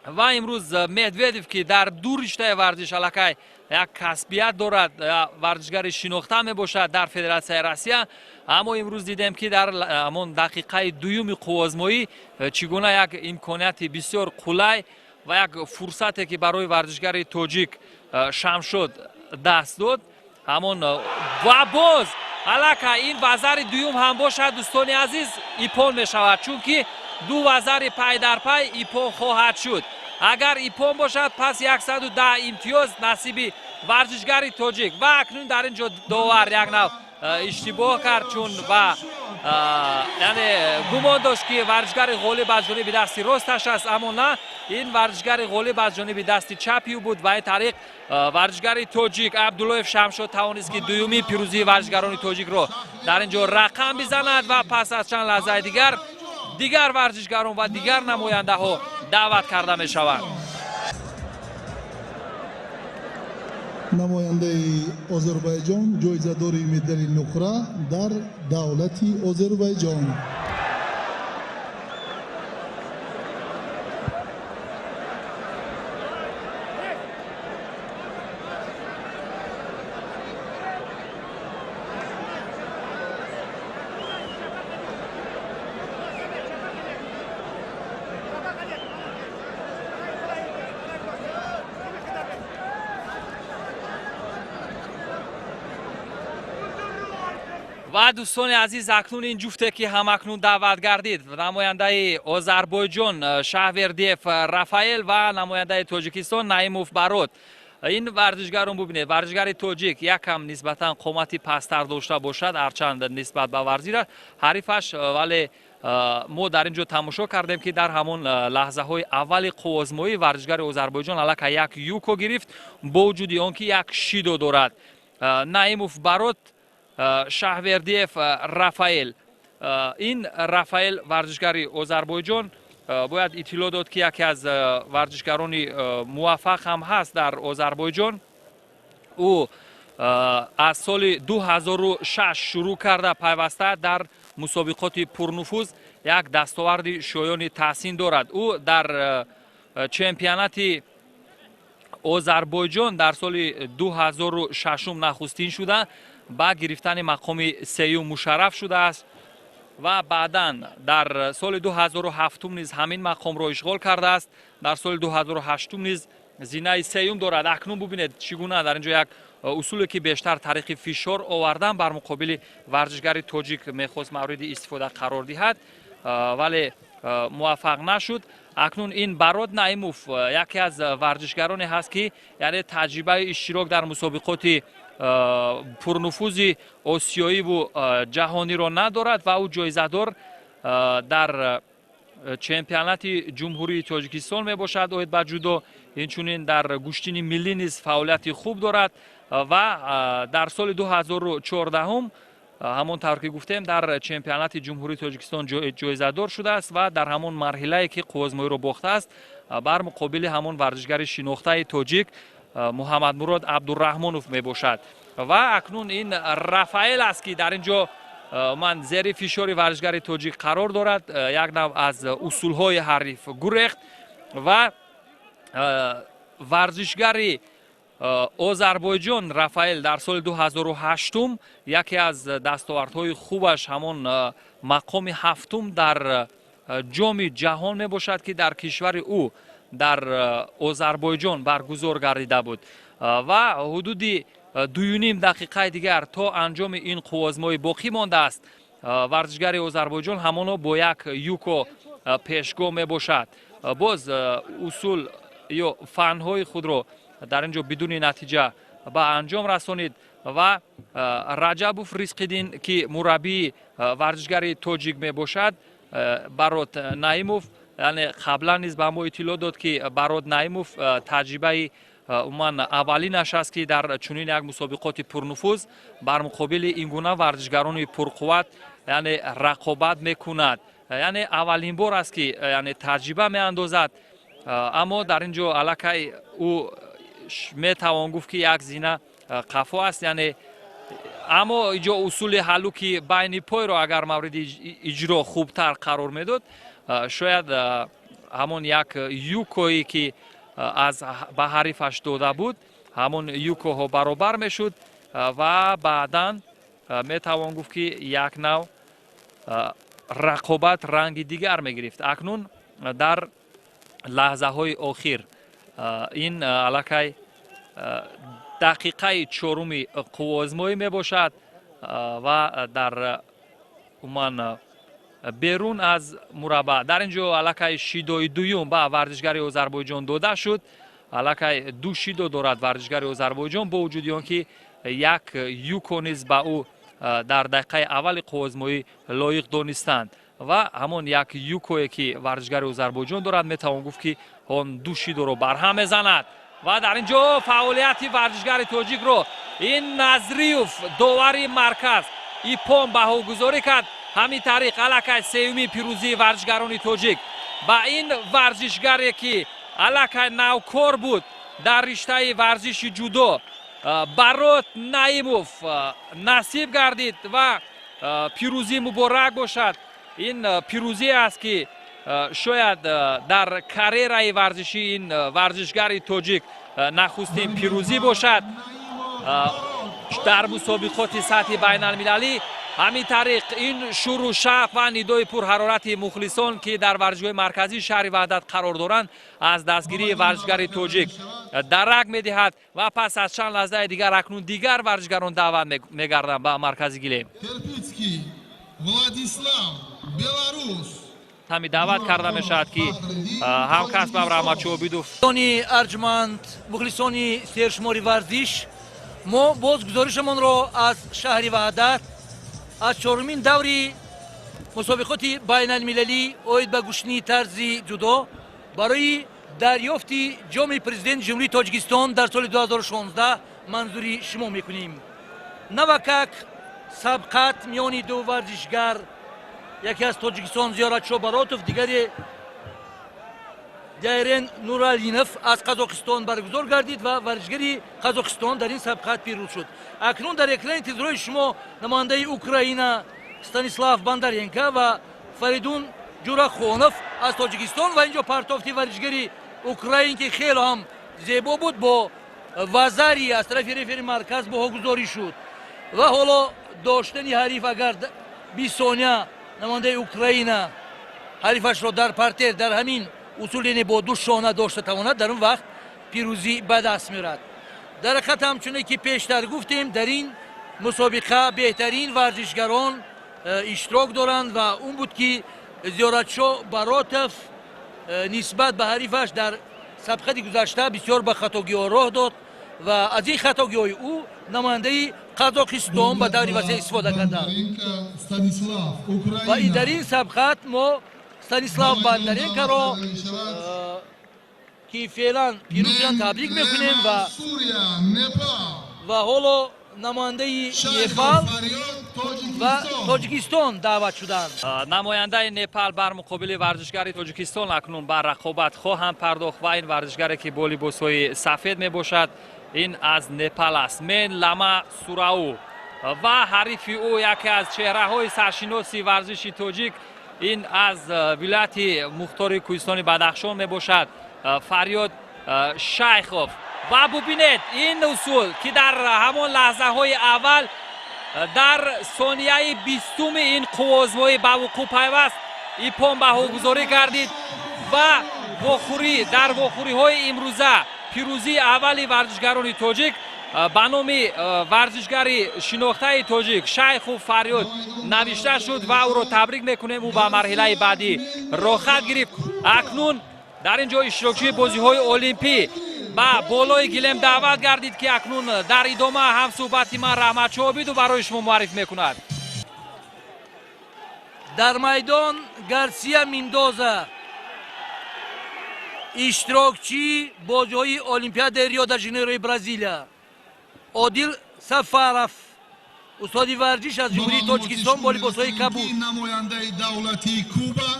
Ва имрӯз Медведев, ки дар ду риштаи варзиш аллакай як касбият дорад, варзишгари шинохта мебошад дар Федератсияи Россия, аммо имрӯз дидем, ки дар ҳамон дақиқаи дуюми қувваозмоӣ чӣ гуна як имконияти бисёр қулай ва як фурсате, ки барои варзишгари тоҷик Шамшод даст дод, ҳамон. Ва боз аллакай ин вазари дуюм ҳам бошад, дӯстони азиз, иппон мешавад, чунки ду вазари пай дар пай иппон хоҳад шуд. Агар иппон бошад, пас 110 имтиёз насиби варзишгари тоҷик. Ва акнун дар ин ҷо довар як нав иштибоҳ кард, чун ва яъне гумон дошт, ки варзишгари ғолиб аз ҷониби дасти росташ аст, аммо на, ин варзишгари ғолиб аз ҷониби дасти чапи ӯ буд. Ва ин тариқ варзишгари тоҷик Абдуллоев Шамшод тавонист, ки дуюми пирӯзии варзишгарони тоҷикро дар ин ҷо рақам бизанад. Ва пас аз чанд лаҳзаи дигар дигар варзишгарон ва дигар намояндаҳо даъват карда мешаванд. Намояндаи Озарбойҷон, ҷоизадори медали нуқра дар давлати Озарбойҷон. Ва дӯстони азиз, акнун ин ҷуфте ки ҳамакнун даъват гардид, намояндаи Озарбойҷон Шаҳвердиев Рафаэл ва намояндаи Тоҷикистон Наимов Барот. Ин варзишгарон бубинед, варзишгари тоҷик якам нисбатан қомати пасттар дошта бошад, ҳарчанд нисбат ба варзира ҳарифаш, вале мо дар ин ҷо тамошо кардем, ки дар ҳамон лаҳзаҳои аввали қуввозмоӣ варзишгари Озарбойҷон аллакай як юко гирифт, бо вуҷуди он ки як шидо дорад. Наимов Барот, Шаҳвердиев Рафаэл. Ин Рафаэл варзишгари Озарбойҷон, бояд иттилоъ дод, ки яке аз варзишгарони муваффақ ҳам ҳаст дар Озарбойҷон. Ӯ аз соли 2006 шурӯъ карда пайваста дар мусобиқоти пурнуфуз як дастоварди шоёни таҳсин дорад. Ӯ дар чемпионати Озарбойҷон дар соли 2006 нахустин шуда ба гирифтани мақоми сеюм мушарраф шудааст ва баъдан дар соли 2007 низ ҳамин мақомро ишғол кардааст. Дар соли 2008 низ зинаи сеюм дорад. Акнун бубинед, чӣ гуна дар ин ҷо як усуле ки бештар тариқи фишор овардан бар муқобили варзишгари тоҷик мехост мавриди истифода қарор диҳад, вале муваффақ нашуд. Акнун ин Барот Наимов яке аз варзишгароне ҳаст, ки яъне таҷрибаи иштирок дар мусобиқоти пурнуфузи осиёиву ҷаҳониро надорад ва ӯ ҷоизадор дар чемпионати Ҷумҳурии Тоҷикистон мебошад оид ба ҷудо. Инчунин дар гӯштини миллӣ низ фаъолияти хуб дорад ва дар соли 2014, ҳамон тавр ки гуфтем, дар чемпионати Ҷумҳурии Тоҷикистон ҷоизадор шудааст ва дар ҳамон марҳилае ки қуввозмоиро бохтааст бар муқобили ҳамон варзишгари шинохтаи тоҷик Муҳаммадмурод Абдураҳмонов мебошад. Ва акнун ин Рафаэл аст, ки дар ин ҷо ман зери фишори варзишгари тоҷик қарор дорад, як нав аз усулҳои ҳариф гурехт ва варзишгари Озарбойҷон Рафаэл дар соли 2008 яке аз дастовардҳои хубаш ҳамон мақоми ҳафтум дар ҷоми ҷаҳон мебошад, ки дар кишвари ӯ дар Озарбойҷон баргузор гардида буд. Ва ҳудуди 2.5 дақиқаи дигар то анҷоми ин қуввозмоӣ боқӣ мондааст. Варзишгари Озарбойҷон ҳамоно бо як юко пешгоҳ мебошад. Боз усул ё фанҳои худро дар ин ҷо бидуни натиҷа ба анҷом расонид ва Раҷабов Ризқиддин, ки мураббии варзишгари тоҷик мебошад, Барот Наимов, яъне қаблан низ ба мо иттилоъ дод, ки Барот Наимов таҷрибаи умуман аввалинаш аст, ки дар чунин як мусобиқоти пурнуфуз бар муқобили ин гуна варзишгарони пурқувват яъне рақобат мекунад. Яъне аввалин бор аст, ки яъне таҷриба меандозад, аммо дар ин ҷо аллакай ӯ метавон гуфт, ки як зина қафо аст, яъне аммо инҷо усули ҳаллуки байни пойро агар мавриди иҷро хубтар қарор медод, шояд ҳамон як юкое ки аз ба ҳарифаш дода буд, ҳамон юкоҳо баробар мешуд ва баъдан метавон гуфт, ки як нав рақобат ранги дигар мегирифт. Акнун дар лаҳзаҳои охир ин аллакай дақиқаи чоруми қуввозмоӣ мебошад ва дар умуман берун аз мураббаъ дар ин ҷо аллакай шидои дуюм ба варзишгари Озарбойҷон дода шуд. Аллакай ду шидо дорад варзишгари Озарбойҷон, бо вуҷуди он ки як юко низ ба ӯ дар дақиқаи аввали қуввозмоӣ лоиқ донистанд ва ҳамон як юкое ки варзишгари Озарбойҷон дорад, метавон гуфт, ки он ду шидоро барҳам мезанад. Ва дар ин ҷо фаъолияти варзишгари тоҷикро ин Назриев, довари марказ, иппон баҳогузорӣ кард. Ҳамин тариқ аллакай сеюмин пирӯзии варзишгарони тоҷик ба ин варзишгаре, ки аллакай навкор буд дар риштаи варзиши ҷудо. Барот Наимов насиб гардид ва пирӯзӣ муборак бошад. Ин пирӯзӣ аст, ки шояд дар карьераи варзишии ин варзишгари тоҷик нахустин пирӯзӣ бошад дар мусобиқоти сатҳи байналмилалӣ. Ҳамин тариқ, ин шуру шавқ ва нидои пурҳарорати мухлисон, ки дар варзишгоҳи марказии шаҳри Ваҳдат қарор доранд, аз дастгирии варзишгари тоҷик дарак медиҳад. Ва пас аз чанд лаҳзаи дигар акнун дигар варзишгарон даъват мегарданд ба маркази гилем. Владислав, Беларус. Ҳами даъват карда мешавад, ки ҳамкасбам Раҳматшо Обидов. Арҷманд, мухлисони сершумори варзиш, мо боз гузоришамонро аз шаҳри Ваҳдат, аз чорумин даври мусобиқоти байналмилалӣ оид ба гӯштини тарзи ҷудо барои дарёфти ҷоми президенти Ҷумҳурии Тоҷикистон дар соли 2016 манзури шумо мекунем. Навакак сабқат миёни ду варзишгар, яке аз Тоҷикистон Зиёратшо Баротов, дигаре Дайрен Нуралинов аз Қазоқистон баргузор гардид ва варзишгари Қазоқистон дар ин сабқат пирӯз шуд. Акнун дар экрани телевизорҳои шумо намояндаи Украина Станислав Бондаренко ва Фаридун Ҷурахонов аз Тоҷикистон. Ва инҷо партофти варзишгари украин, ки хеле ҳам зебо буд, бо вазари аз тарафи рефери марказ баҳогузорӣ шуд. Ва ҳоло доштани ҳариф, агар 20 сония намояндаи Украина ҳарифашро дар партер дар ҳамин усул, яъне бо ду шона дошта тавонад, дар он вақт пирӯзӣ ба даст меорад. Дар ҳақиқат, ҳамчуне ки пештар гуфтем, дар ин мусобиқа беҳтарин варзишгарон иштирок доранд. Ва он буд, ки Зиёратшо Баротов нисбат ба ҳарифаш дар сабқати гузашта бисёр ба хатогиҳо роҳ дод ва аз ин хатогиҳои ӯ намояндаи Қазоқистон ба таври васеъ истифода карданд. Ва дар ин сабқат мо Станислав Бондаренкоро, ки феълан пирӯз шуданд, табрик мекунем. Ва ҳоло намояндаи Непал ва Тоҷикистон даъват шуданд. Намояндаи Непал бар муқобили варзишгари Тоҷикистон акнун ба рақобат хоҳанд пардохт. Ва ин варзишгаре, ки бо либосҳои сафед мебошад, ин аз Непал аст, Мен Лама Сурау. Ва ҳарифи ӯ яке аз чеҳраҳои саршиноси варзиши тоҷик, ин аз вилояти мухтори кӯҳистони Бадахшон мебошад, Фарёд Шайхов. Ва бубинед, ин усул, ки дар ҳамон лаҳзаҳои аввал, дар сонияи 20-уми ин қувваозмоӣ ба вуқӯъ пайваст, иппон баҳогузорӣ гардид. Ва вохӯрӣ дар вохӯриҳои имрӯза пирӯзии аввали варзишгарони тоҷик ба номи варзишгари шинохтаи тоҷик Шайху Фарёд навишта шуд ва ӯро табрик мекунем. Ӯ ба марҳилаи баъдӣ роҳхат гирифт. Акнун дар ин ҷо иштирокчии бозиҳои олимпӣ ба болои гилем даъват гардид, ки акнун дар идома ҳамсӯҳбати ман Раҳматшо Обиду барои шумо муарриф мекунад. Дар майдон Гарсия Мендоза, иштирокчии бозиҳои Олимпиадаи Рио де Жанейрои Бразилия, Одил Сафаров, устоди варзиш аз Ҷумҳурии Тоҷикистон, бо либосҳои кабуд. Намояндаи давлатии Куба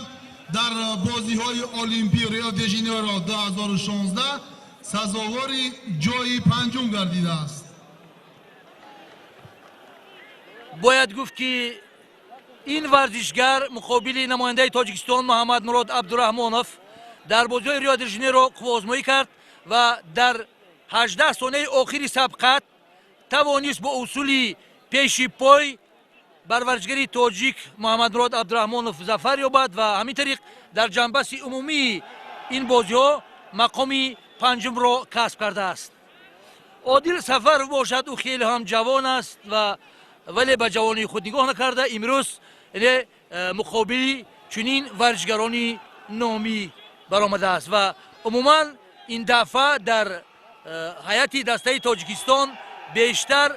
дар бозиҳои олимпии Рио де Жанейро 2016 сазовори ҷои панҷум гардидааст. Бояд гуфт, ки ин варзишгар муқобили намояндаи Тоҷикистон Муҳаммадмурод Абдураҳмонов дар бозиҳои Рио де Жанейро қувваозмоӣ кард ва дар 18 сонияи охири сабқат тавонист бо усули пеши пой бар варзишгари тоҷик Муҳаммадмурод Абдураҳмонов зафар ёбад ва ҳамин тариқ дар ҷамъбасти умумии ин бозиҳо мақоми панҷумро касб кардааст. Одил Сафаров бошад, ӯ хеле ҳам ҷавон аст ва вале ба ҷавонии худ нигоҳ накарда, имрӯз яъне муқобили чунин варзишгарони номӣ баромадааст. Ва умуман ин дафъа дар ҳайати дастаи Тоҷикистон бештар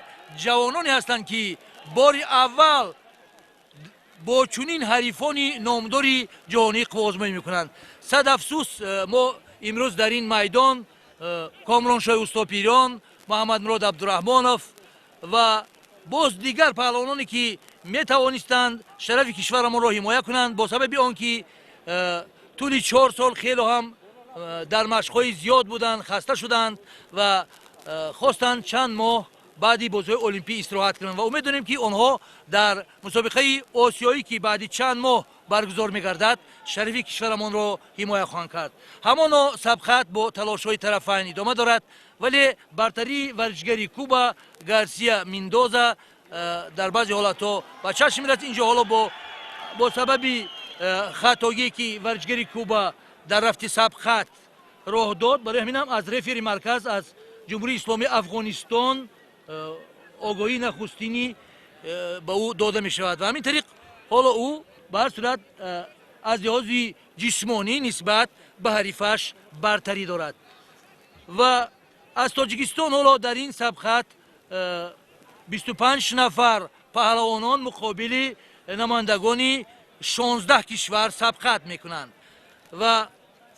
ҷавононе ҳастанд, ки бори аввал бо чунин ҳарифони номдори ҷаҳонӣ қувваозмоӣ мекунанд. Сад афсӯс, мо имрӯз дар ин майдон Комроншоҳи Устопирён, Муҳаммадмурод Абдураҳмонов ва боз дигар паҳлавононе, ки метавонистанд шарафи кишварамонро ҳимоя кунанд, бо сабаби он ки тӯли 4 сол хело ҳам дар машқҳои зиёд буданд, хаста шуданд ва Хостанд чанд моҳ баъди бозиҳои олимпӣ истироҳат кунанд ва умед дорем, ки онҳо дар мусобиқаи осиёӣ, ки баъди чанд моҳ баргузор мегардад, шарафи кишварамонро ҳимоя хоҳанд кард. Ҳамоно сабқат бо талошҳои тарафайн идома дорад, вале бартарии варзишгари Куба Гарсия Мендоза дар баъзе ҳолатҳо ба чашм мерасад. Инҷо ҳоло бо сабаби хатогие, ки варзишгари Куба дар рафти сабқат роҳ дод, барои ҳамин ҳам аз рефери марказ аз Ҷумҳурии Исломии Афғонистон огоҳии нахустинӣ ба ӯ дода мешавад ва ҳамин тариқ ҳоло ӯ ба ҳар сурат аз лиҳози ҷисмонӣ нисбат ба ҳарифаш бартарӣ дорад. Ва аз Тоҷикистон ҳоло дар ин сабқат 25 нафар паҳлавонон муқобили намояндагони 16 кишвар сабқат мекунанд ва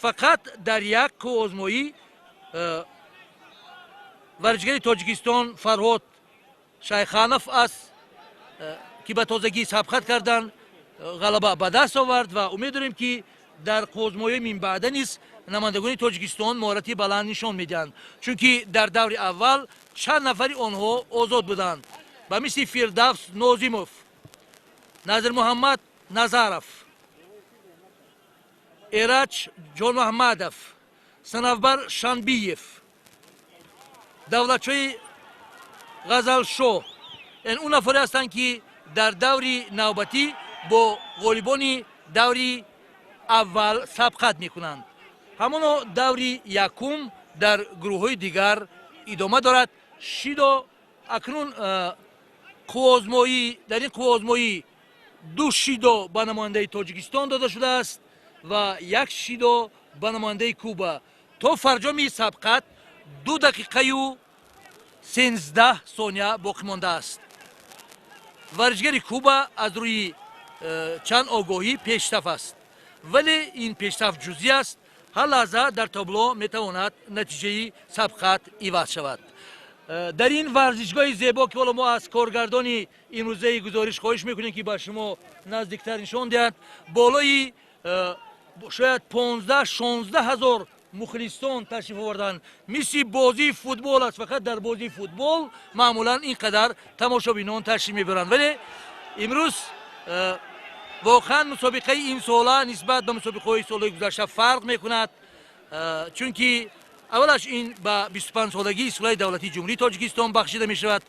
фақат дар як қувваозмоӣ варзишгари Тоҷикистон Фарҳод Шайханов аст, ки ба тозагӣ сабқат карданд, ғалаба ба даст овард ва умед дорем, ки дар қувваозмоиҳои минбаъда низ намояндагони Тоҷикистон маҳорати баланд нишон медиҳанд, чунки дар даври аввал чанд нафари онҳо озод буданд, ба мисли Фирдавс Нозимов, Назирмуҳаммад Назаров, Эраҷ Ҷонмуҳаммадов, Санавбар Шанбиев, Давлатшоҳи Ғазалшоҳ. Ин он нафаре ҳастанд, ки дар даври навбатӣ бо ғолибони даври аввал сабқат мекунанд. Ҳамоно даври якум дар гурӯҳҳои дигар идома дорад. Шидо акнун қувваозмоӣ, дар ин қувваозмоӣ ду шидо ба намояндаи Тоҷикистон дода шудааст ва як шидо ба намояндаи Куба. То фарҷоми сабқат 2 дақиқаю 13 сония боқӣ мондааст. Варзишгари Куба аз рӯи чанд огоҳӣ пешсаф аст, вале ин пешсаф ҷузъӣ аст. Ҳар лаҳза дар табло метавонад натиҷаи сабқат иваз шавад. Дар ин варзишгоҳи зебо, ки ҳоло мо аз коргардони имрӯзаи гузориш хоҳиш мекунем, ки ба шумо наздиктар нишон диҳад, болои шояд 15-16 ҳазор мухлисон ташриф оварданд. Мисли бозии футбол аст, фақат дар бозии футбол маъмулан ин қадар тамошобинон ташриф мебаранд, вале имрӯз воқеан мусобиқаи имсола нисбат ба мусобиқаҳои солҳои гузашта фарқ мекунад, чунки аввалаш ин ба 25-солагии истиқлоли давлатии Ҷумҳурии Тоҷикистон бахшида мешавад,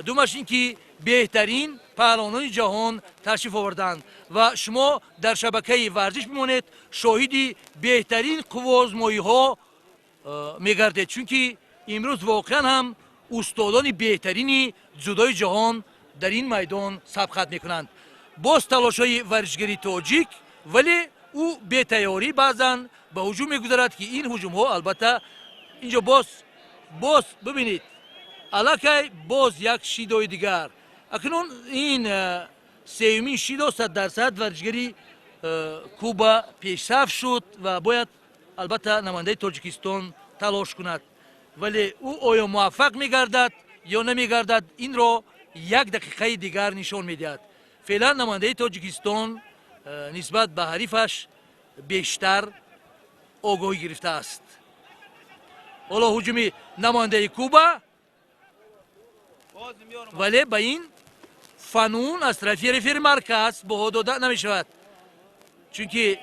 думаш ин ки беҳтарин паҳлавонони ҷаҳон ташриф оварданд. Ва шумо дар шабакаи варзиш бимонед, шоҳиди беҳтарин қувваозмоиҳо мегардед, чунки имрӯз воқеан ҳам устодони беҳтарини ҷудои ҷаҳон дар ин майдон сабқат мекунанд. Боз талошҳои варзишгари тоҷик, вале ӯ бетайёрӣ баъзан ба ҳуҷум мегузарад, ки ин ҳуҷумҳо албатта инҷо боз бибинед, аллакай боз як шидои дигар. Акнун ин сеюмин шидо, 100% варзишгари Куба пешсаф шуд ва бояд албатта намояндаи Тоҷикистон талош кунад, вале ӯ оё муваффақ мегардад ё намегардад, инро як дақиқаи дигар нишон медиҳад. Феълан намояндаи Тоҷикистон нисбат ба ҳарифаш бештар огоҳӣ гирифтааст. Ҳоло ҳуҷуми намояндаи Куба, вале ба ин фанун аз тарафи рефери марказ баҳо дода намешавад, чунки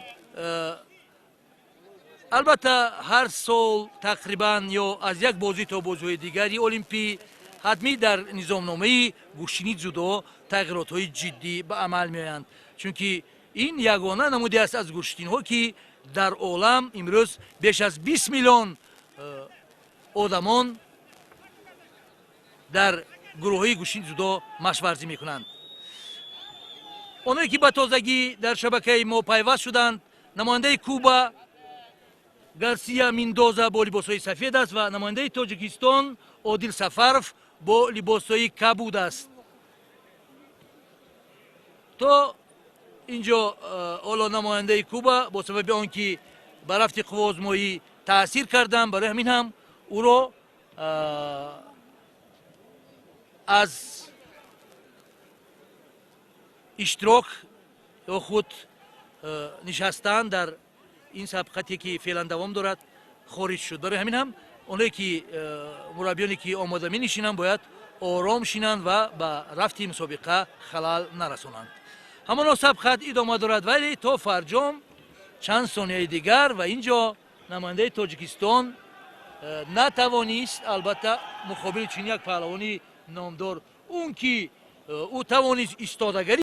албатта ҳар сол тақрибан ё аз як бозӣ то бозиҳои дигари олимпӣ ҳатмӣ дар низомномаи гӯштини ҷудо тағйиротҳои ҷиддӣ ба амал меоянд, чунки ин ягона намуде аст аз гӯштинҳо, ки дар олам имрӯз беш аз 20 миллион одамон дар гурӯҳҳои гӯштини ҷудо машқварзӣ мекунанд. Оное ки ба тозагӣ дар шабакаи мо пайваст шуданд, намояндаи Куба Гарсия Мендоза бо либосҳои сафед аст ва намояндаи Тоҷикистон Одил Сафаров бо либосҳои кабуд аст. То инҷо ҳоло намояндаи Куба бо сабаби он ки ба рафти қувваозмоӣ таъсир карданд, барои ҳамин ҳам ӯро аз иштирок ё худ нишастан дар ин сабқате, ки феълан давом дорад, хориҷ шуд. Барои ҳамин ҳам Оное ки мураббиёне ки омода менишинанд, бояд ором шинанд ва ба рафти мусобиқа халал нарасонанд. Ҳамоно сабқат идома дорад, вале то фарҷом чанд сонияи дигар ва ин ҷо намояндаи Тоҷикистон натавонист, албатта, муқобили чунин як паҳлавони номдор, он ки ӯ тавонист истодагарӣ.